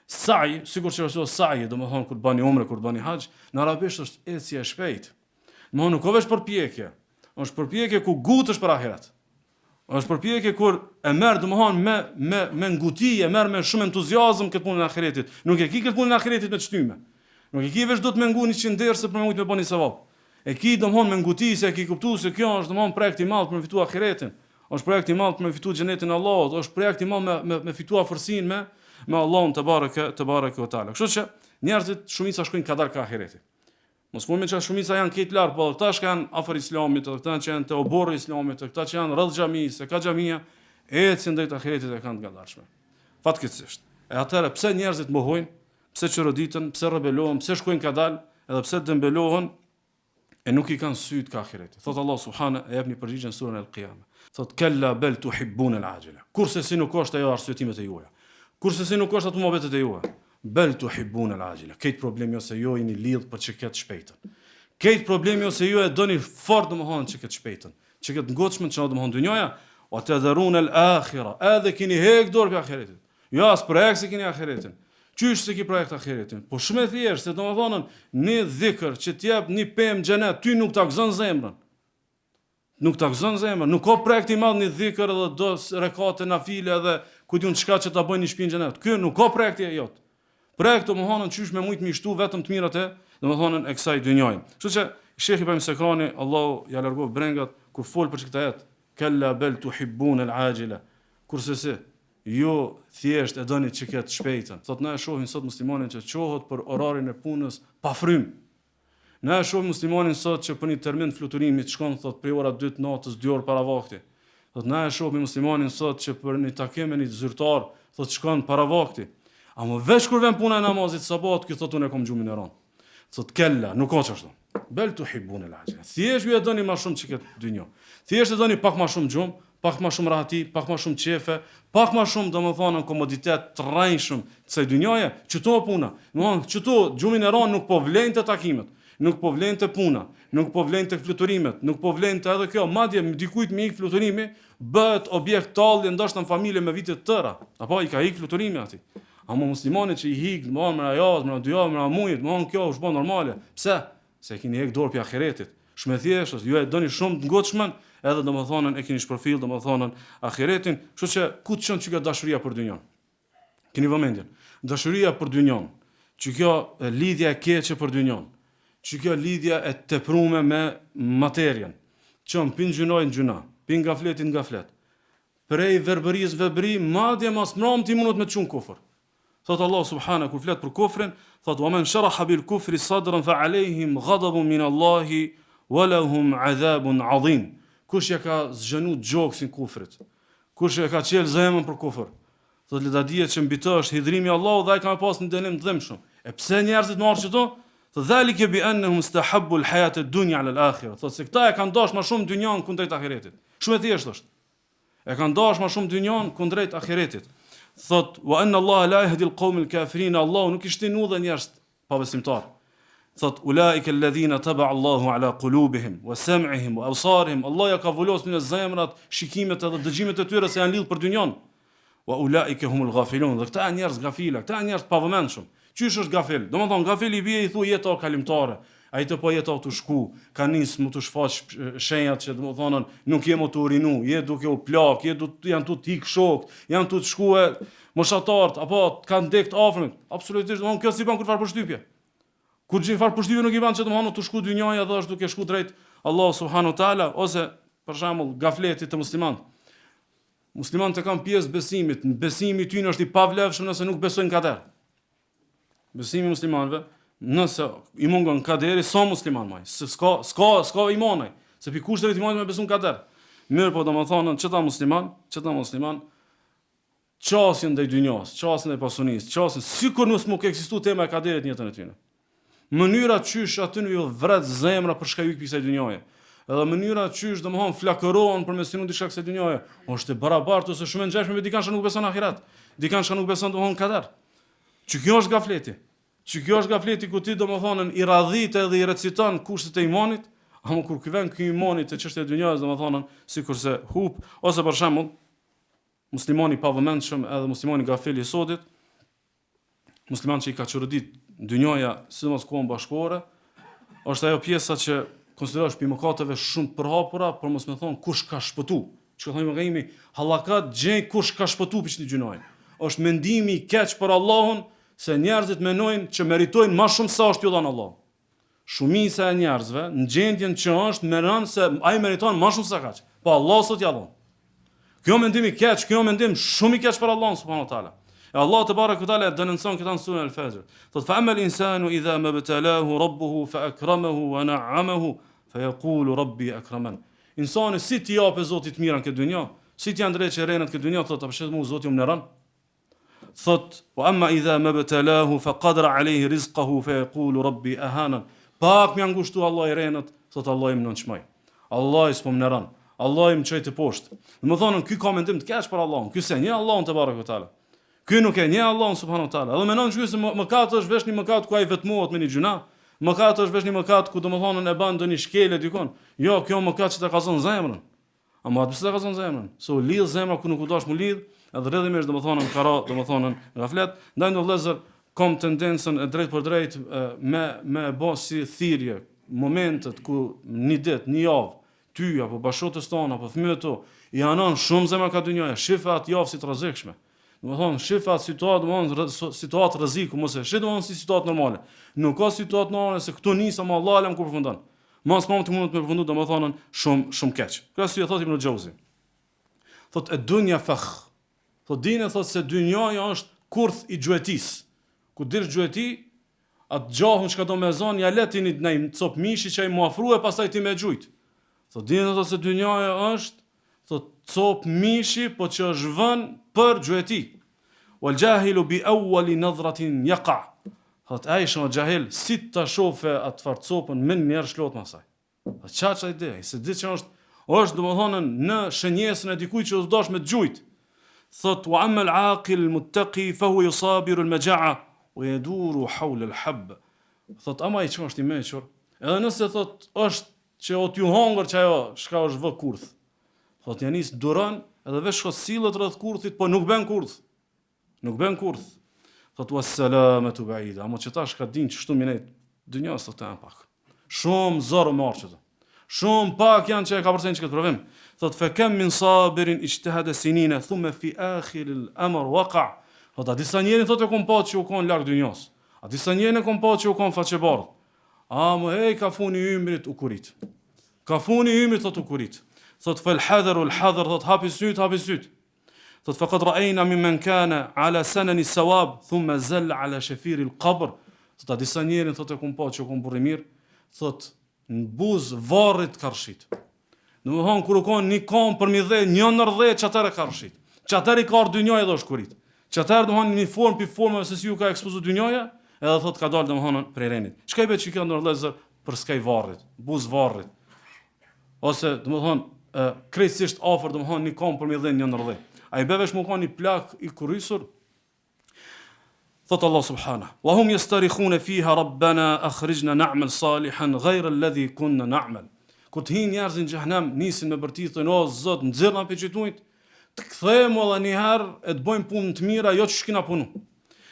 Sa'i, sikur që është sa'i, domethënë kur bani umre, kur bani haxh, në arabisht është ecje e shpejtë. Domethënë nuk o veç përpjekje, është përpjekje ku ngutesh për ahiret. Është përpjekje kur e merr domethënë me me me nguti, e merr me shumë entuziazëm këtë punën e ahiretit. Nuk e ki këtë punën e ahiretit me shtyme. Nuk e ki veç do të me ngu 100 derse për me mujt me bë një sevap. E ki domethënë me nguti se e ki kuptu se kjo është domethënë projekt i madh për me fitu ahiretin. Është projekt i madh për me fitu xhenetin e Allahut, është projekt i madh me me, me fitu afërsinë me me Allahun tebareke tebareke ve teala. Kështu që njerëzit shumica shkojnë kadal ka ahireti. Mos themi që shumica janë krejt larg, po edhe këta që janë afër islamit, edhe këta që janë te oborri i islamit, edhe këta që janë rreth xhamisë, e ka xhamia, ecjen drejt ahiretit e kanë të ngadalshme. Fatkeqësisht. E atëherë pse njerëzit mohojnë, pse çoroditen, pse rebelohen, pse shkojnë kadal, edhe pse dembelohen, e nuk i kanë sytë ka ahireti. Thot Allah subhane e jep një përgjigje në surën El Qiyame. Thot kella bel tuhibbun el ajila. Kurse si nuk është ajo arsyetimet e juaja. Kurse si nuk është ato muhabetet e juaja. Bel tuhibbun el ajila. Krejt problemi o se ju jeni lidh për qëkët shpejtën. Krejt problemi o se ju e doni fort domethënë qëkët shpejtën. Qëkët ngutshmën që domethënë dynjaja, wa tadharun el akhira. Edhe keni hek dorë prej ahiretit. Jo as projekt s'e keni ahiretin. Qysh s'e ki projekt ahiretin? Po shumë e thjeshtë se domethënë një dhikër që t'jep një pemë xhenet, ty nuk ta gëzon zemrën. Nuk ta gëzon zemrën, nuk ka projekt i madh një dhikër edhe do rekate nafile edhe ku di unë çka që ta bëjnë një shtëpi në xhenet. Ky nuk ka projekt i jot. Projekt domethënë qysh me mujt me shtu vetëm të mirat e domethënë e kësaj dynjaje. Kështu që Sheikh Ibrahim Sekrani, Allahu ja largoftë brengat kur fol për këtë ajet, kella bel tuhibbun al ajila. Kurse ju thjesht e doni qëkët shpejtën. Thot na e shohim sot muslimanin që çohet për orarin e punës pa frymë. Na e shohim muslimanin sot që për një termin të fluturimit shkon thotë prej ora 2 të natës 2 orë para vakti. Thotë na e shohim muslimanin sot që për një takim me një zyrtar thotë shkon para vakti. Ama veç kur vjen puna e namazit sabahut, ky thotë unë e kam gjumin e rëndë. Thotë kella, nuk ka qashtu. Bel tuhibbun el ajila. Thjesht ju e doni ma shumë qëkët dynjo. Thjesht e doni pak ma shumë gjumë, pak ma shumë rahati, pak ma shumë qefe, pak ma shumë domethënë komoditet të rrejshëm të kësaj dynjaje, qëtu o puna. Domethënë qëtu gjumin e rëndë nuk po vlen te takimet, nuk po vlen te puna, nuk po vlen te fluturimet, nuk po vlen te edhe kjo, madje dikujt me ik fluturimi bëhet objekt tallje ndoshta në familje me vite të tëra. Apo i ka ik fluturimi atij. Ama muslimanit që i hik, domethënë mrena javës, mrena dy javë, mrena mujit, domethënë kjo është bë normale. Pse? Se e keni hek dorë prej ahiretit. Shumë e thjeshtë, ju e doni shumë të ngutshmen, edhe domethënë e keni shpërfill domethënë ahiretin, kështu që ku të çon qikjo dashuria për dynjon? Keni vëmendjen. Dashuria për dynjon, qikjo lidhja e keqe për dynjon, qikjo lidhja e teprume me materien, çon pin gjynahit n'gjynah, pin gafletit n'gaflet. Prej verbërisë n'verbëri, madje mas mramti mundet me të çu n'kufër. Thotë Allahu subhanahu kur flet për kufrin, thotë wa men sharaha bil kufri sadran fa alejhim ghadabun min Allahi wa lahum adhabun adhim. Kush ja ka zgjanu gjoksin kufrit? Kush e ka çel zemrën për kufër? Thotë le ta dije që mbi të është hidhrimi i Allahut dhe ai ka me pas një dënim të dhimbshëm. E pse njerëzit me ardhë qëtu? Thotë dhalike bi annahum istahabbu al-hayat ad-dunya ala al-akhirah. Thotë se këta e kanë dashur më shumë dynjan kundrejt ahiretit. Shumë e thjeshtë është. E kanë dashur ma shumë dynjan kundrejt ahiretit. Thot, wa anna Allah la yahdi al-qawm al-kafirin, Allahu nuk i shtin udhën njerëzit pabesimtar. Thot, ulaika alladhina taba Allahu ala qulubihim wa sam'ihim wa absarihim. Allah ja ka vulos në zemrat, shikimet edhe dëgjimet e tyre se janë lidh për dynjan. Wa ulaika humul ghafilun. Dhe këta janë njerëz gafila, këta janë njerëz të pavëmendshëm. Qysh është gafil? Domethënë gafil i bie i thu jeta o kalimtare. Ai të po jeta o tu shku, ka nis me t'u shfaq shenjat që domethënë nuk je më tu rinu, je duke u plak, je du, janë tu të hik shokët, janë tu të shkue moshatart, apo të kanë dek të afërmit. Absolutisht, domethënë kjo s'i bën kurrfarë përshtypje. Kurrfarë përshtypje nuk i bën që domethënë tu shku dynjaja dhe është duke shku drejt Allahu subhanahu teala ose për shembull gafleti te muslimanët. Muslimanët e kanë pjesë besimit, besimi i tyre është i pavlefshëm nëse nuk besojnë kader. Besimi i muslimanëve, nëse i mungon kaderi, s'a musliman më. Se s'ka s'ka s'ka iman ai, se pi kushteve të imanit me besu n'kader. Mirë po domethënë qëta musliman, qëta musliman qasjen ndaj dynjas, qasjen ndaj pasunisë, qasjen sikur nuk më ka ekzistu tema e kaderit në jetën e tyre. Mënyra qysh atyne ju vret zemra për çka ju ik kësaj dynjaje. Edhe mënyra qysh domthon flakërohen për me synu diçka kësaj dynjaje, është e barabartë ose shumë e ngjashme me dikan që nuk beson ahiret, dikan që nuk beson domthon kader. Që kjo është gafleti. Që kjo është gafleti ku ti domethënë i radhit edhe i reciton kushtet e imanit, ama kur ky vjen ky imani te çështja e dynjasë domethënë sikurse hup ose për shembull muslimani i pavëmendshëm edhe muslimani gafil i sodit, musliman që i ka çorodit dynjaja, sidomos kohën bashkëkohore, është ajo pjesa që konsiderohet pi mëkateve shumë të përhapura, për mos me thonë kush ka shpëtu. Që ka thonë Ibn Kajimi, hallakat gjej kush ka shpëtu pi qëtij gjynahi. Është mendimi i keq për Allahun se njerëzit menojnë që meritojnë ma shumë sa është ju dhanë Allahu. Shumica e njerëzve në gjendjen që është menon se ai meriton ma shumë se kaq. Po Allah sot ja dhon. Kjo mendim i keq, kjo mendim shumë i keq për Allahun subhanahu wa taala. E Allahu tebareke ve teala e denoncon këta në suren Al-Fajr. Thot fa amal insanu idha mabtalahu rabbuhu fa akramahu wa na'amahu fa yaqulu rabbi akraman. Insani si t'i japë Zoti të mira në këtë dynja, si t'ia ndreqë renat në këtë dynja, thot a po mu Zoti më nderon. Thot wa amma idha mabtalahu fa qadara alayhi rizqahu fa yaqulu rabbi ahanan. Pak m'ia ngushtu Allahu renat, thot Allahu më nënçmoi. Allahu s'po më nderon. Allahu më çoi te poshtë. Domethënë ky ka mendim të keq për Allahun. Ky s'e njeh Allahun tebareke ve teala. Ky nuk e njeh Allahun subhanahu wa taala. Edhe menon që ky se mëkat është veç një mëkat ku ai vetmohet me një gjynah, mëkat është veç një mëkat ku domethënë e ban ndonjë shkelje dikon. Jo, kjo mëkat që ta ka zënë zemrën. Ama atë pse ta ka zënë zemrën? Se u lidh zemra ku nuk u dash mu lidh, edhe rrjedhimisht domethënë ka ra domethënë në gaflet. Ndaj në vëllezër kam tendencën e drejtpërdrejt me me e bë si thirrje momentet ku një ditë, një javë ty apo bashkëshortes tonë apo fëmijëve tu i anon shumë zemra ka dynjaja, shife atë javë si të rrezikshme. Domethënë, shife atë situatë, domethënë, situatë rreziku, mos e shih domethënë si situatë normale. Nuk ka situatë normale se këtu nis ama Allahu alem ku përfundon. Mos më të mundet me përfundu domethënë shumë shumë keq. Kjo si e thotë Ibn Xhauzi. Thot ed-dunja fakh. Thot dine thot se dynjaja është kurth i gjuetisë. Kur del n'gjueti, Atë gjahun çka do me zon, ja le ti një naj copë mishi që ai mu afru e pastaj ti me gjujt. Thot dini thot se dynjaja është thot copë mishi po që është vënë për gjueti. Wal jahilu bi awwali nadratin yaqa. Thot ai që është xhahil si ta shofe atë far copën menjëherë lshohet mas saj. Dhe qa që ide, se di që është, është domethënë në shënjesën e dikujt që është dash me të gjujt. Thot, wa amma al-aqil muttaqi fa huwa yusabiru al-majaa wa yaduru hawla al-hab. Thot, ama ai që është i meçur, edhe nëse thot është që o t'ju hongër që ajo shka është vë kurth. Thot, ja nis duron edhe veç shko sillet rreth kurthit, po nuk bën kurth. Nuk bën kurth. Thot wa salamatu ba'ida. Ama që tash ka din që shtu minet dynjas thot janë pak. Shumë zor me ardh qëto. Shumë pak janë që e kapërcejnë që këtë provim. Thot fa kam min sabirin ijtahada sinina thumma fi akhir al-amr waqa. Thot a disa njerëz thot e kom pa që u kon larg dynjas. A disa njerëz e kom pa që u kon faqebardh. Ama ej ka funi i ymrit u kurit. Ka funi i ymrit thot u kurit. Thot fal hadharu al hadhar thot hapi syt hapi syt. Thot faqad ra'ayna mimman kana ala sanani sawab thumma zalla ala shafir al-qabr. Thot a disa njerëz thot e kum pa që u kon burrë i mirë, thot në buz varrit ka rrshit. Domethonë kur u kon një kom përmi dhe, një nër dhe qatëherë ka rrshit. Qatëherë i ka ardh dynjaja edhe është kurit. Qatëherë domethonë një formë pi formave se si ju ka ekspozu dynjaja, edhe thot ka dalë domethonë prej renit. Çka i be që kjo ndër vëllezër përskaj varrit, buz varrit. Ose, domethonë, krejtësisht afër, domethonë, një kom përmi dhe një nër dhe. A i be veç me kon një plak i kurysur? Thot Allah subhana, wa hum yastarihune fiha rabbana akhrijna na'mal salihan ghayra alladhi kunna na'mal. Kur të hinë njerëzit në xhehenem, nisin me bërtit, thonë o Zot, nxirrna prej qëtujt, të kthehemi edhe një herë e të bëjmë punë të mira, jo që s'kina punu.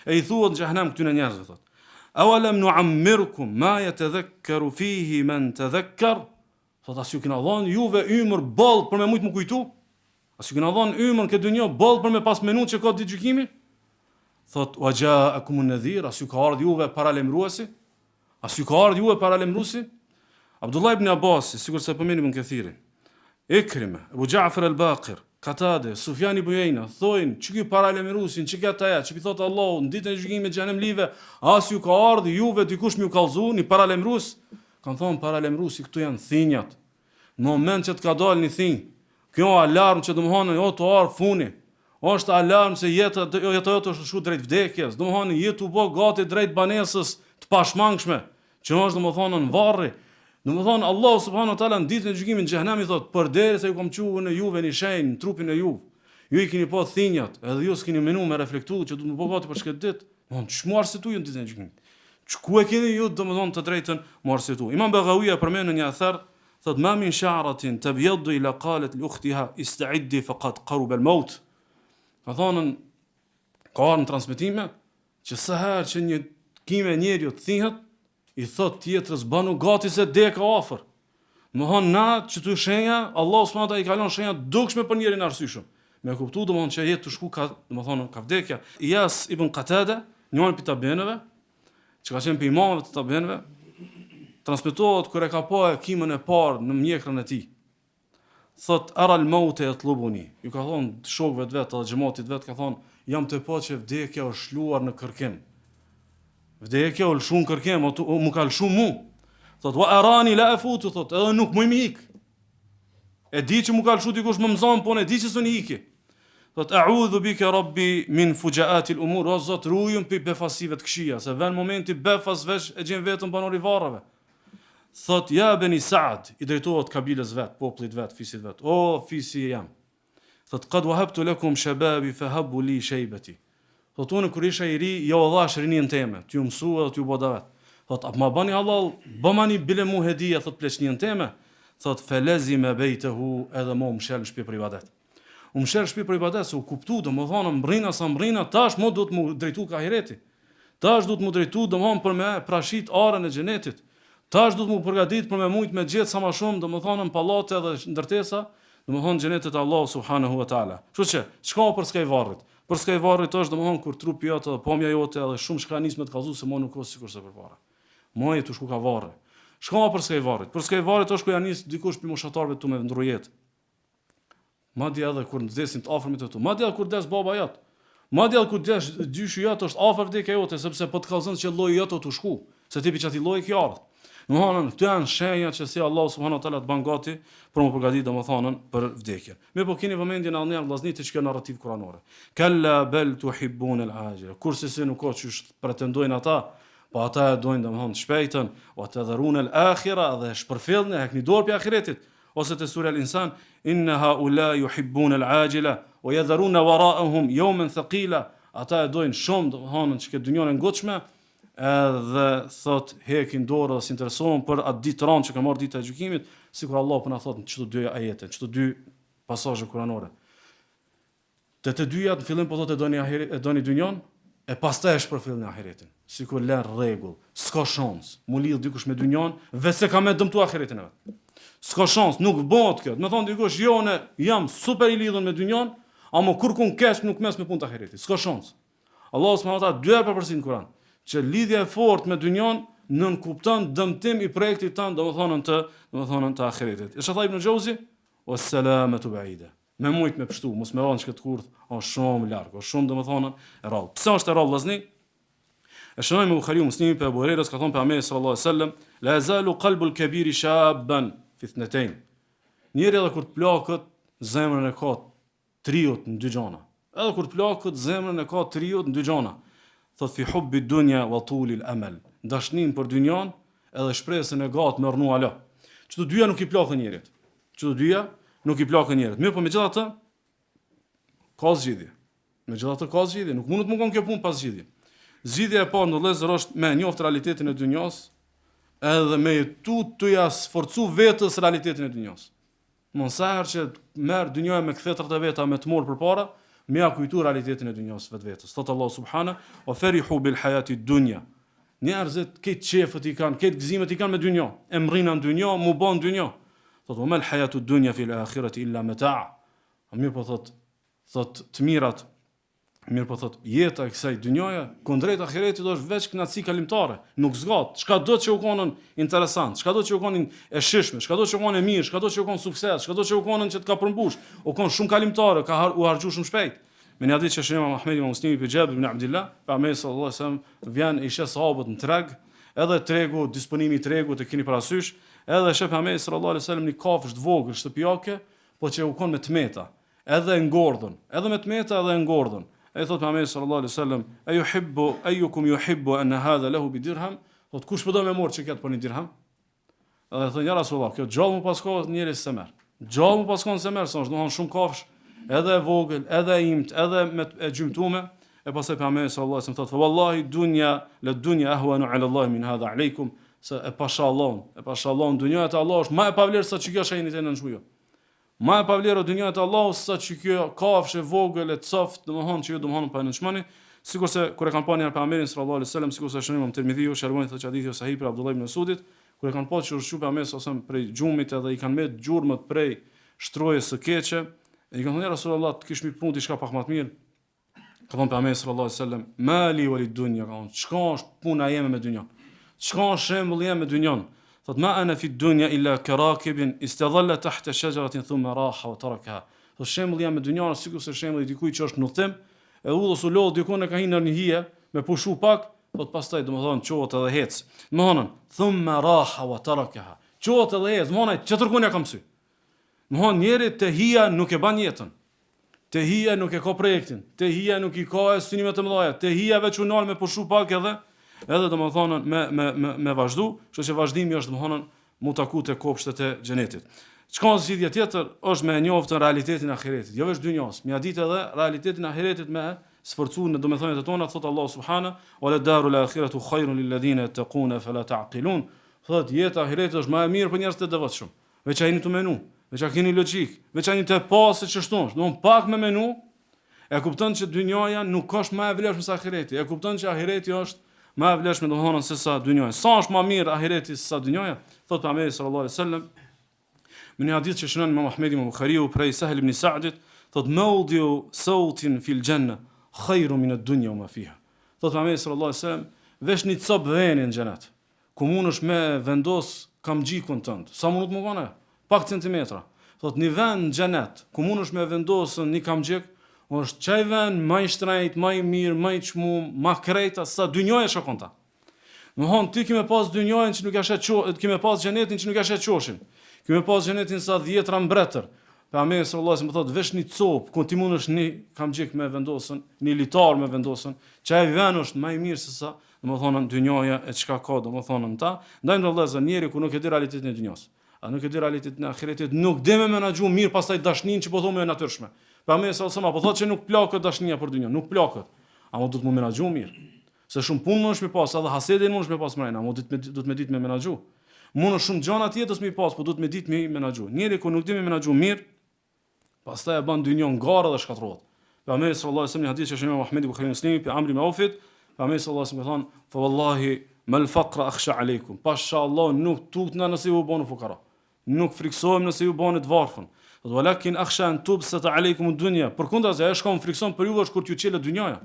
E i thuhet në xhehenem këtyne njerëzve thot. Awalam nu'ammirkum ma yatadhakkaru fihi man tadhakkar? Thot a s'ju kina dhënë juve ymër boll për me mujt mu kujtu? A s'ju kina dhënë ymër në këtë dynja boll për me pas menu që ka ditë gjykimi? Thot wa ja'akum an-nadhir, a s'ju ka ardhur juve paralajmëruesi? A s'ju ka ardhur juve paralajmëruesi? Abdullah ibn Abbas, sikurse e përmend Ibn Kathiri, Ikrime, Abu Ja'far al-Baqir, Katade, Sufjan ibn Ujejna, thojnë që ky paralajmëruesi, që këtë ajet, që pi thotë Allahu në ditën e gjykimit xhehenemlive, a s'ju ka ardhur juve dikush me ju kallzu një paralajmërues? Kanë thonë paralajmëruesi këtu janë thinjat. Në moment që të ka dalë një thinjë, kjo alarm që domethonë o tu ardh funi, është alarm se jeta jeta jote është shku drejt vdekjes, domethonë je tu bo gati drejt banesës të pashmangshme, që është domethonë në varri. Domethonë Allahu subhanahu wa taala në ditën e gjykimit në xhehenem i thotë, përderisa ju kam çu unë juve një shenjë në trupin e juve. Ju i keni pa thinjat, edhe ju s'keni menu me reflektu që duhet me bo gati për këtë ditë. Domethonë, qysh mu arsyetu ju në ditën e gjykimit? Që ku e keni ju, domethonë, të drejtën mu arsyetu? Imam Begavija përmend në një ether, thot, ma min sha'ratin tebjeddu illa kalet li ukhtiha istaiddi fekad karubel maut. Ka thonë, ka ardhë në transmitime, që sa herë që një kime e njeriut thihet, I thot tjetrës banu gati se deka afër. Domethonë na qëto shenja, Allahu subhanahu taala i ka lënë shenja dukshme për njerin e arsyeshëm. Me kuptu domethonë që je tu shku ka, domethonë ka vdekja. Ijas ibn Katade, njëri prej tabiinëve, që ka qenë prej imamëve të tabiinëve, transmetohet kur e ka pa kimën e parë në mjekrën e tij. Thot, Ara al-maute yatlubuni. Ju ka thonë shokëve të vet edhe xhematit vet ka thonë, jam tu pa që vdekja është lshuar në kërkim. Vdekja u lëshu në kërkim, o, o mu ka lëshu mu. Thot, wa arani la efutu, thot, edhe nuk muj me ik. E di që mu ka lëshu dikush me m'zonë, po unë e di që s'un iki. Thot, a'udhu bike rabbi min fuxhaatil umur, o zot, rujëm prej befasive të këqija, se ven momenti befas veç e gjen vetën banor i varreve. Thot, ja beni Saad, i drejtohet kabilës vet, popullit vet, fisit vet, o fisi jem. Thot, kad wahabtu lekum shebabi fehabu li shejbeti. Thot, unë kur isha i ri, jau dhash rininë teme, t'ju mësu edhe t'ju bo davet. Thot, a ma bani hallall, bëmani bile mu hedije, thot, pleqninë teme. Thot, felezime bejtehu edhe mo u mshel në shpi për ibadet. U mshel në shpi për ibadet, se u kuptu, domethonë, mrrina sa mrrina, tash mo duhet mu drejtu ka ahireti. Tash duhet mu drejtu, domethonë, për me prashit arën e xhenetit. Tash duhet mu përgatit për me mujt me gjetë sa ma shumë, domethonë, në pallate dhe ndërtesa, domethonë, xhenetet e Allahu subhanahu wa ta'ala. Kështu që, çka o përskaj varrit? Përskaj varrit është, domethonë, kur trupi jot edhe pamja jote edhe shumë çka nis me të kallzu se mo nuk është sikurse përpara. Mo je tu shku ka varri. Çka o përskaj varrit? Përskaj varrit është kur ja nis dikush prej moshatarëve tu me ndrru jetë. Madje edhe kur vdesin të afërmit e tu, madje edhe kur vdes baba jot, madje edhe kur vdes gjyshi jot është afër vdekja jote sepse po të kallzon që lloji jot o tu shku, se ti pi qatij lloji ke ardhur. Domethënë, këto janë shenja që si Allahu subhanahu wa taala të ban gati për mu përgatit domethënë për vdekjen. Mirëpo keni vëmendjen edhe njëherë vllazni te kjo narrativë kuranore. Kalla bel tuhibbun al-ajila. Kurrsesi nuk o qysh pretendojnë ata, po ata e dojnë domethënë të shpejtën, wa tadharun al-akhira dhe shpërfillni, hekni dorë pi ahiretit. Ose te surja Al-Insan, Inna haula yuhibbun al-ajila wa yadharuna wara'ahum yawman thaqila. Ata e dojnë shumë, domethënë që këtë dynjon e ngutshme, edhe thot hekin dorë dhe s'interesohen për atë ditë të rëndë që ka me ardh dita e gjykimit, sikur Allah po na thot në qëto dy ajete, në qëto dy pasazhe kuranore. Te të dyjat në fillim po thotë e doni ahiret, e doni dynjon, e pastaj e shpërfillni ahiretin. Sikur lën rregull, s'ka shans, mu lidh dikush me dynjon, veç se ka me dëmtu ahiretin e vet. S'ka shans, nuk bëhet kjo. Me thonë dikush, jo, unë jam super i lidhur me dynjon, amo kurkun keq nuk mes me punë të ahiretit. S'ka shans. Allahu subhanahu wa taala dy herë po përsërit në Kur'an, që lidhja e fortë me dynjon nënkupton dëmtim i projektit tënd, domethënë të, domethënë të ahiretit. E çfarë tha Ibn Xhauzi? Was-salamatu ba'ida. Me mujt me pshtu, mos me ra në qëtë kurth, është shumë larg, është shumë domethënë e rrallë. Pse është e rrallë vllazni? E shënoi Buhariu Muslimi prej Ebu Hurejrës ka thonë pejgamberi sallallahu alaihi wasallam, la yazalu qalbu al-kabiri shabban fi ithnatayn. Njeri edhe kur të plaket, zemrën e ka t'riut në dy gjana. Edhe kur të plaket, zemrën e ka t'riut në dy gjana. Thot fi hubbi dunya wa tuli al-amal. Dashnin për dynjan edhe shpresën e gatë me rrnu alo. Qëto dyja nuk i plaken njerit. Që të dyja nuk i plaken njerit. Mirëpo megjithatë ka zgjidhje. Megjithatë ka zgjidhje, nuk mundet me kon kjo punë pa zgjidhje. Zgjidhja e parë vëllezër është me njoft realitetin e dynjas, edhe me jetu tu ja sforcu vetes realitetin e dynjas. Mon sa herë që merr dynjaja me kthetrat e veta me të marr përpara, me ja kujtu realitetin e dynjas vetvetes. Thot Allahu subhana, "Wa farihu bil hayati dunya." Njerëzit krejt qefet i kanë, krejt gëzimet i kanë me dynja. E mrrina në dynja, mu ba në dynja. Thot, "Wa mal hayatu dunya fil akhirati illa mata'." A mirëpo thot, thot të mirat, mirëpo thot jeta e kësaj dynjaje kundrejt ahiretit është veç kënaqësi kalimtare, nuk zgat. Çka do që u konën interesant, çka do që u konën e shijshme, çka do që u konën e mirë, çka do që u konën sukses, çka do që u konën që të ka përmbush, u kon shumë kalimtare, ka har, u harxhu shumë shpejt. Me një hadith që shënon Imam Ahmedi Imam Muslimi prej Xhabir ibn Abdullah, pejgamberi sallallahu alaihi wasallam vjen i sheh sahabët në treg, edhe tregu, disponimi i tregut e keni parasysh, edhe sheh pejgamberi sallallahu alaihi wasallam një kafshë të vogël shtëpiake, po që u kon me të meta, edhe e ngordhun, edhe me të meta edhe e ngordhun. E i thot pejgamberi sallallahu alaihi wasallam, "A yuhibbu ayyukum yuhibbu an hadha lahu bi dirham?" Thot kush po do me marr qëkët për një dirham? Edhe thonë, ja Rasulullah, kjo gjallë mu pas kon njeri s'e merr. Gjallë mu pas kon s'e merr, se është domethonë shumë kafsh, edhe e vogël, edhe e imtë, edhe me e gjymtume, e pastaj pejgamberi sallallahu alaihi wasallam thotë, fa wallahi dunya la dunya ahwanu ala Allah min hadha alaykum, se e pasha Allahun, e pasha Allahun, dunjaja te Allahu është ma e pavlerë sa që kjo që jeni tu e nënçmu ju. Ma e pavlerë dynjaja te Allahu sa që kjo kafshë e vogël e coftë, domethënë që ju domethënë po e nënçmoni, sikurse kur e kanë pa një herë pejgamberin sallallahu alaihi wasallam, sikurse shënon Imam Tirmidhiu, Sherwani thotë që hadithi është sahih prej Abdullah ibn Mesudit, kur e kanë pa që është çu pejgamberi sallallahu alaihi wasallam prej gjumit edhe i kanë met gjurmët prej shtrojës së keqe, e i kanë thënë ja Rasulullah, të kishmi pru diçka pak më të mirë. Ka thonë pejgamberi sallallahu alaihi wasallam, "Ma li wa lid dunya", ka thonë, "Çka është puna jeme me dynjan? Çka është shembulli jem me dynjan?" Thot ma ana fi dunya illa karakibin istadhalla tahta shajaratin thumma raha wa tarakaha. Thot shembulli jem me dynjanë është sikurse shembulli i dikujt që është në udhëtim, e udhës u lodh dikun e ka hi në një hije me pushu pak, thot pastaj domethënë çohet edhe hec. Domethënë thumma raha wa tarakaha. Çohet edhe hec, domethënë tjetërkun ja ka msy. Domethënë njeri te hija nuk e ban jetën. Te hija nuk e ka projektin, te hija nuk i ka e synimet e mëdha, te hija veç u nal me pushu pak edhe edhe domethënë me me me me vazhdu, kështu që vazhdimi është domethënë mu taku te kopshtet e xhenetit. Çka është zgjidhja tjetër është me e njoft realitetin e ahiretit, jo veç dynjas, me ja ditë edhe realitetin e ahiretit me sforcu në domethëniet e tona, thot Allahu subhana, "Wa la darul akhiratu khairun lil ladhina yattaqun afala ta'qilun." Thot jeta e ahiretit është më e mirë për njerëzit e devotshëm. Veç a jeni tu menu, veç a keni logjikë, veç a jeni tu pa se qështu është, domethënë pak me menu, e kupton që dynjaja nuk është ma e vlefshme se ahireti, e kupton që ahireti është ma e vlefshme domethënë se sa dynjaja. Sa është ma mirë ahireti se sa dynjaja? Thotë pejgamberi sallallahu alaihi wasallam në një hadith që shënon Imam Ahmedi Imam Buhariu prej Sahel ibn Sa'dit, thotë mawdiu sawtin fil janna khairu min ad-dunya wa ma fiha. Thotë pejgamberi sallallahu alaihi wasallam, veç një copë veni në xhenet. Ku mundesh me vendos kamxhikun tënd? Sa mundet me kon? Pak centimetra. Thot një vend në xhenet ku mundesh me vendosë një kamxhik, është qaj vend ma i shtrejt, ma i mirë, ma i çmum, ma krejta sa dynjaja çka ka n'ta. Domthon ti ki me pas dynjajën që nuk ja sheh qo, ki me pas xhenetin që nuk ja sheh qoshin. Ki me pas xhenetin sa dhjetra mbretër. Pejgamberi sallallahu alajhi wasallam thotë veç një copë ku ti mundesh një kamxhik me vendosën, një litar me vendosën, qaj vend është ma i mirë se sa Domethënë dynjaja e çka ka domethënë në ta, ndaj ndo vëllezër njeri kur nuk e di realitetin e dynjas, a nuk e di realitetin e ahiretit, nuk di me menaxhu mirë pastaj dashninë që po thomë e natyrshme. Pejgamberi sallallahu alajhi wasallam po thotë që nuk plaket dashnia për dynjan, nuk plaket. Ama duhet mu menaxhu mirë. Se shumë punë mundesh me pas, edhe hasedin mundesh me pas mrena, ama duhet me duhet me ditë me menaxhu. Mundesh shumë gjëra të jetës me pas, po duhet me ditë me menaxhu. Njeri kur nuk di me menaxhu mirë, Pastaj e ban dynjon garë dhe shkatërrohet. Pejgamberi sallallahu alajhi wasallam një hadith që shënon Ahmedi Buhari Muslimi prej Amr ibn Aufit, pejgamberi sallallahu alajhi wasallam ka thënë: "Fa wallahi mal faqra akhsha alaykum." Pasha Allah nuk tutna nëse ju bëni fukara. Nuk friksohem nëse ju bëni të varfër. Thotë walakin akhsha an tubsata alaykum ad-dunya. Përkundrazi ajo çka më frikson për ju është kur t'ju çelet dynjaja.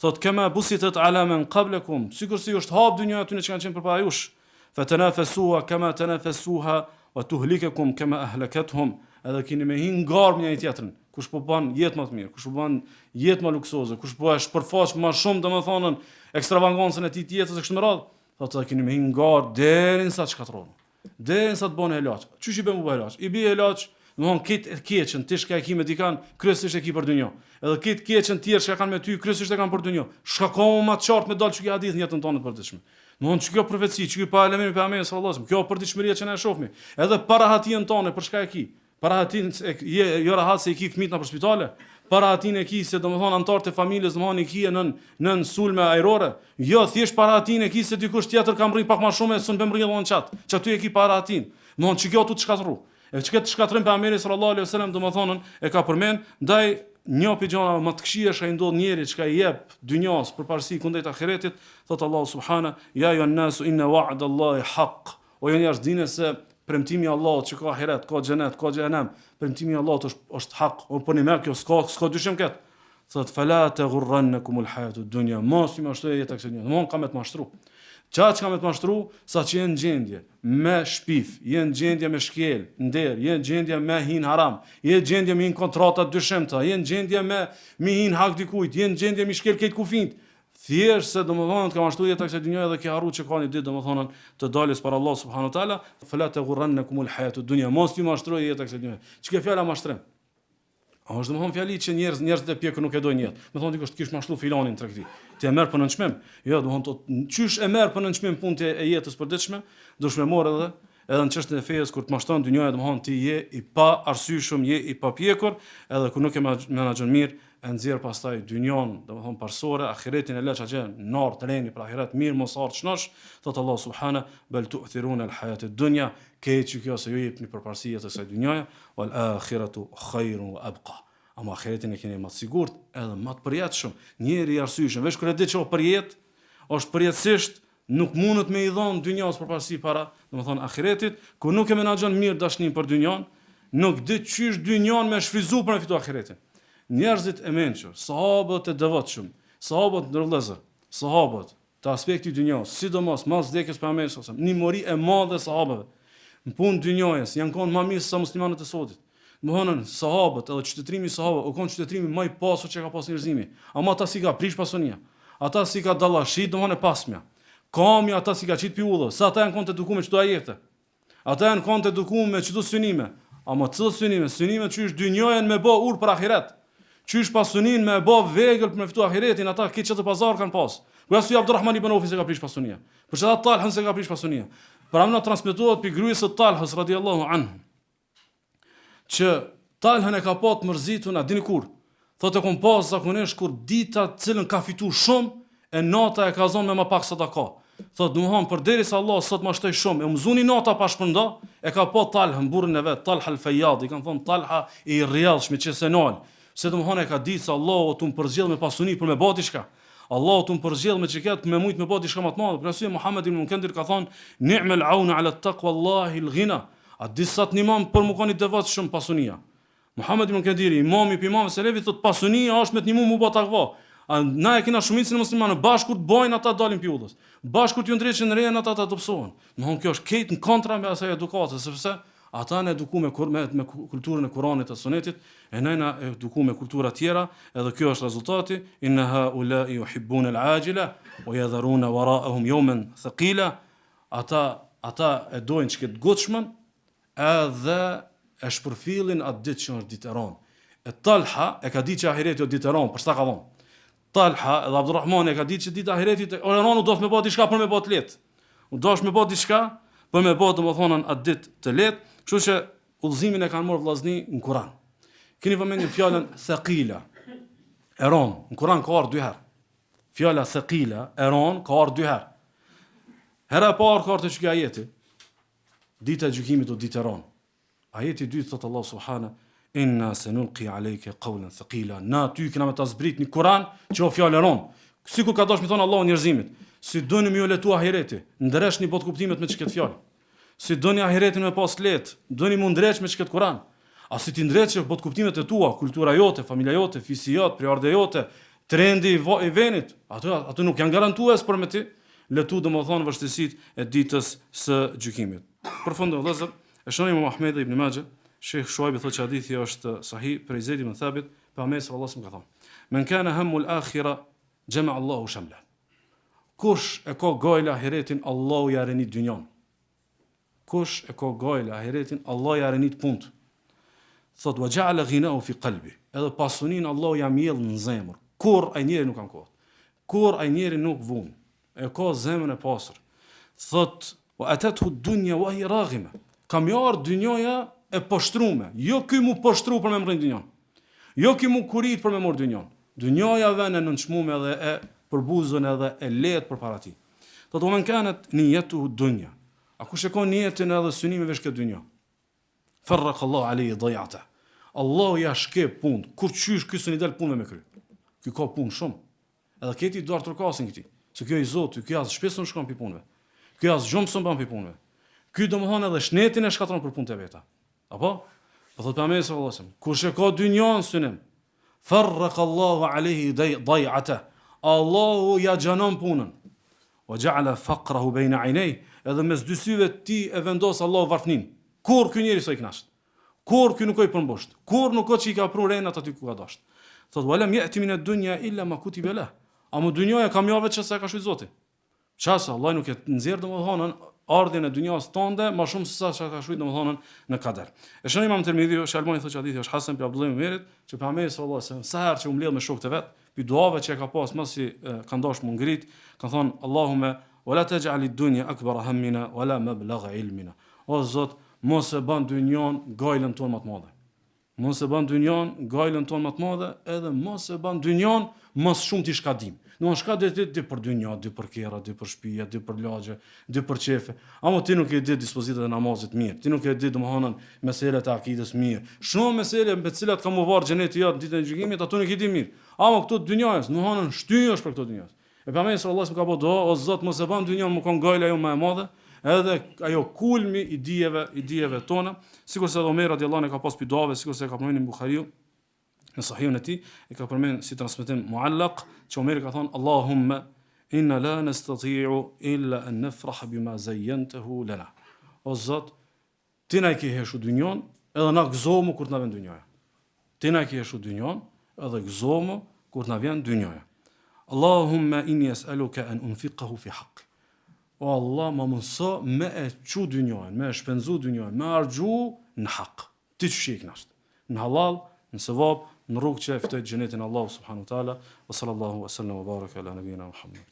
Thotë kema busitat ala men qablakum, sikurse ju është hap dynjaja atyre që kanë qenë përpara jush. Fatanafasuha kama tanafasuha wa tuhlikakum kama ahlakathum, edhe keni me hi në garë me njëri tjetrin, kush po bën jetë më të mirë, kush po bën jetë më luksoze, kush po e shpërfaq më shumë domethënë ekstravagancën e tij të jetës e kështu me radhë, thotë edhe keni me hi në garë deri sa të shkatërroheni. Deri sa të bëni helaq. Qysh i bën mu bë helaq? I bie helaq, domthon këtë të keqen ti çka e ki me dikan, kryesisht e ki për dynjo. Edhe këtë të keqen tjerë çka kanë me ty, kryesisht e kanë për dynjo. Çka ka më të qartë me dalë qeky hadith në jetën tonë të përditshme. Domthon që kjo profeci, që ky paralajmërim i pejgamberit sallallahu alajhi wasallam, kjo përditshmëria që ne e shohmi, edhe parahatinë tonë për çka e ki? Parahatinë e je jo rahat se i ki fëmijët nëpër spitale, parahatinë e ki se domethënë anëtarët e familjes domethënë i ki nën nën sulme ajrore. Jo, thjesht parahatinë e ki se dikush tjetër ka mrri pak më shumë e s'un po mrri edhe qat. Që aty e ki parahatinë. Domethënë që kjo tu të shkatërru. E që këtë shkatërrim pejgamberi sallallahu alaihi wasallam domethënë e ka përmend, ndaj një prej gjanave më të këqija që i ndodh njerit çka i jep dynjas përparësi kundrejt ahiretit, thot Allahu subhana, ja ejuhan nasu inna wa'da Allahi haq. O ju njerëz dini se premtimi i Allahut që ka ahiret, ka xhenet, ka xhehenem, premtimi i Allahut është është hak, o po një kjo s'ka s'ka dyshim kët. Thot fala taghurrannakum al-hayatu ad-dunya, mos ju mashtrojë jeta kësaj dynjaje. Domthon ka me të mashtru. Qaq ka me të mashtru sa që je në gjendje me shpif, je në gjendje me shkel nder, je në gjendje me hi n'haram, je në gjendje me hi n'kontrata të dyshimta, je në gjendje me me hi n'hak dikujt, je në gjendje me shkel krejt kufijt. Thjesht se domethënë të ka mashtru jeta kësaj dynjaje dhe ke harru që ka një ditë domethënë të daljes para Allah subhanahu wa taala, fala taghurrannakum al-hayatu ad-dunya, mos t'ju mashtrojë jeta kësaj dynjaje. Çka fjala mashtrim? A është domethënë fjali që njerëz njerëzit e pjekur nuk e dojnë jetë. Me thonë dikush të kish mashtru filanin tregti. Ti e merr për nënçmim. Jo, domethënë to qysh e merr për nënçmim punët e jetës përditshme, duhesh me marrë edhe edhe në çështjen e fesë kur të mashtron dynjaja domethënë ti je i paarsyeshëm, je i papjekur, edhe kur nuk e menaxhon mirë, e nxjerr pastaj dynjon, domethënë parësore, ahiretin e lë atje n'arë tereni për ahiret mirë mos ardh shnosh, thot Allahu subhana bel tu'thirun al hayat ad-dunya, keq që kjo se ju jepni përparësi jetës së dynjaja, Wal akhiratu khairun wa abqa. Ama ahiretin e keni më të sigurt edhe më të përjetshëm. Njeri i arsyeshëm, veç kur e di që o përjetë, është përjetësisht, nuk mundet me i dhon dynjas përparësi para, domethënë ahiretit, kur nuk e menaxhon mirë dashninë për dynjan, nuk di qysh dynjan me shfrytzu për me fitu ahiretin. Njerëzit e mençur, sahabët e devotshëm, sahabët ndër vëllezër, sahabët. Te aspekti i dynjasë, sidomos mas vdekjes pejgamberit sallallahu alajhi wasallam, një mori e madhe e sahabeve në punë dynjasë janë kon ma mirë se sa muslimanët e sotit. Domethënë sahabët edhe qytetërimi i sahabëve u kon qytetërimi ma i pasur që ka pas njerëzimi. Ama ata s'i ka prish pasunia. Ata s'i ka dallashit domethënë e pasmja. Kamja ata s'i ka qit pi udhës, se ata janë kon të edukuar me qëto ajete. Ata janë kon të edukuar me qëto synime. Ama cilat synime? Synime qysh dynjojën me bo urë për ahiret. Qysh pasuninë me e bo vegël për me fitu ahiretin, ata krejt qëto pazar kanë pas. Për arsye Abdurrahman ibn Aufi s'e ka prish pasunia. Për qata Talhën s'e ka prish pasunia. Pra na transmetohet pi grues së Talhës radiallahu anhu. Që Talhën e ka pa të mërzitun, a dini kur? Thotë e kom pa zakonisht kur dita të cilën ka fitu shumë, e nata e ka zonë me ma pak sadaka. Thotë, domethonë, përderisa Allah sot ma shtoi shumë, e më zuni nata pa shpërnda, e ka pa Talhën, burrin e vet, Talha al-Fejad, i kanë thonë Talha i rrjedhshmi që s'e nal. Se domethonë e ka ditë se Allahu tu më përzgjedh me pasuni për me ba diçka. Allahu tu më përzgjedh me qëket me mujt me ba diçka ma të madhe. Për arsye Muhammed ibn Munkadir ka thonë, ni'mel aunu ala taqwa Allahi al-ghina. A di sa të nimon për mu kon i devotshëm pasunia? Muhammed ibn Munkadiri, imami pi imamëve selefit thotë pasunia është me të nimu mu bë takva. A na e kena shumicën e muslimanëve bash kur të bajnë ata dalin pi udhës. Bash kur t'ju ndreqin renë ata ata dobësohen. Domthon kjo është krejt në kontra me asaj edukatës, sepse ata janë eduku me, me, me kulturën e Kuranit e Sunetit, e na jena eduku me kultura tjera, edhe kjo është rezultati, inna haulai yuhibbun al-ajila wa yadharuna wara'ahum yawman thaqila. Ata ata e dojnë qëkëtë gutshmen, edhe e shpërfillin atë ditë që është ditë e rëndë. E Talha e ka ditë që ahireti është ditë e rëndë, për çka ka thonë? Talha edhe Abdurrahmani e ka ditë që dita e ahiretit është e rëndë, u dosht me bë diçka për me bë të lehtë. U dosht me bë diçka për me bë domethënë atë ditë të lehtë, kështu që udhëzimin e kanë marrë vllazni në Kur'an. Keni vëmendjen fjalën thaqila. E rëndë, në Kur'an ka ardhur dy herë. Fjala thaqila, e rëndë, ka ardhur dy herë. Hera e parë ka ardhur te ky ajeti. Dita e gjykimit o ditë e rëndë. Ajeti i dytë thotë Allahu subhana Inna sanulqi alayka qawlan thaqila. Na ty kena me ta zbrit një Kur'an që o fjalë e rëndë. Sikur ka dashur me thonë Allahu njerëzimit, si doni me ju lehtu ahireti, ndreqni botëkuptimet me qëkët fjalë. Si doni ahiretin me pas lehtë, doni mu ndreq me qëkët Kur'an. A si ti ndreqë botëkuptimet e tua, kultura jote, familja jote, fisi jot, prejardhja jote, trendi i venit, ato ato nuk janë garantues për me ti lehtu domethënë vështirësitë e ditës së gjykimit. Përfundoj vëllezër, e shënon Imam Ahmedi ibn Maxhe, Shejh Shuajbi thotë që hadithi është sahih prej Zeid ibn Thabit, pejgamberi sallallahu alajhi wasallam ka thënë: "Men kana hammu al-akhira jama'a Allahu shamla." Kush e ka gajle ahiretin, Allahu ja renit dynjan. Kush e ka gajle ahiretin, Allahu ja renit punët. Thot wa ja'ala ghinahu fi qalbi. Edhe pasunin Allahu ja mjell në zemër. Kurr ai njeri nuk ankohet. Kurr ai njeri nuk vun. E ka zemrën e pastër. Thot wa atathu dunya wa hiya raghima. Ka me ardh dynjaja e poshtrume. Jo ky mu poshtru për me mrri dynjan. Jo ky mu kurit për me marr dynjan. Dynjaja vjen e nënçmume dhe e përbuzun edhe e lehtë përpara tij. Thot wa men kanat nijetuhu dunya. A kush e ka nijetin edhe synimin veç këtë dynja? Farraq Allahu alejhi dajata. Allahu ja shkep punë. Kurqysh ky s'un i del punëve me kry. Ky ka punë shumë. Edhe krejt i duartrokasin këtij. Se ky i zoti, ky as shpi s'un shkon pi punëve. Ky as gjumë s'un ban pi punëve. Ky domethonë edhe shnetin e shkatron për punët e veta. Apo? Po thot pejgamberi sallallahu alajhi wasallam, kush e ka dynjan synim, farraq Allahu alejhi dajata. Allahu ja gjanon punën. Wa ja'ala faqrahu bayna 'aynayhi, edhe mes dy syve të tij e vendos Allahu varfnin. Kurr ky njeri s'o i knaqt. Kurr ky nuk o i përmbusht. Kurr nuk o që i ka pru renat aty ku ka dasht. Thot wa lam ya'ti min ad-dunya illa ma kutiba lah. Amo dynjaja ka me ardh veç sa e ka shkrujt Zoti. Qa se Allah nuk e nxjerr domethënë ardhjen e dynjas tënde më shumë se sa çka ka shkruar domethënë në kader. E shënon Imam Tirmidhi, Shejh Albani thotë që hadithi është hasen prej Abdullah ibn Umerit, që pejgamberi sallallahu alajhi wasallam sa herë që u mbledh me shokët e vet, pi duave që e ka pas masi kanë dashur mu ngrit, kanë thonë Allahume wala taj'al ad-dunya akbar hammina wala mablagha ilmina. O Zot, mos e ban dynjon gajlën tonë më të madhe. Mos e ban dynjon gajlën tonë më të madhe, edhe mos e ban dynjon më së shumti çka dim. Domthon çka di ti, di për dynja, di për kerra, di për shtëpia, di për lagje, di për qefe. Amo ti nuk e di dispozitat e namazit mirë, ti nuk e di domethënë meselet e akidës mirë. Shumë mesele me të cilat ka mu varë xheneti jot në ditën e gjykimit, ato nuk i di mirë. Amo këto dynjas, domethënë shtyhesh për këto dynjas. E pejgamberi sallallahu alajhi wasallam ka bo dua, o Zot mos e ban dynjan me kon gajla jonë më e madhe, edhe ajo kulmi i dijeve, i dijeve tona, sikurse edhe Omer radiallahu anhu ka pas pi duave, sikurse e ka përmendur Buhariu në Sahihun e tij, e ka përmend si transmetim muallaq, që Omeri ka thonë Allahumma. Inna la nastati'u illa an nafraha bima zayyantahu lana. O Zot, ti na e ke heshu dynjon, edhe na gëzohemi kur të na vjen dynjaja. Ti na e ke heshu dynjon, edhe gëzohemi kur të na vjen dynjaja. Allahumma inni es'aluka an unfiqahu fi haqqi. O Allah, ma mundëso me e çu dynjanë, me e shpenzu dynjanë, me harxhu në hak. Ti qysh je i knaqt. Në hallall, në sevap, në rrugë që e fitoj xhenetin Allahu subhanahu wa taala, wa sallallahu wa sallam wa baraka ala nabina Muhammad.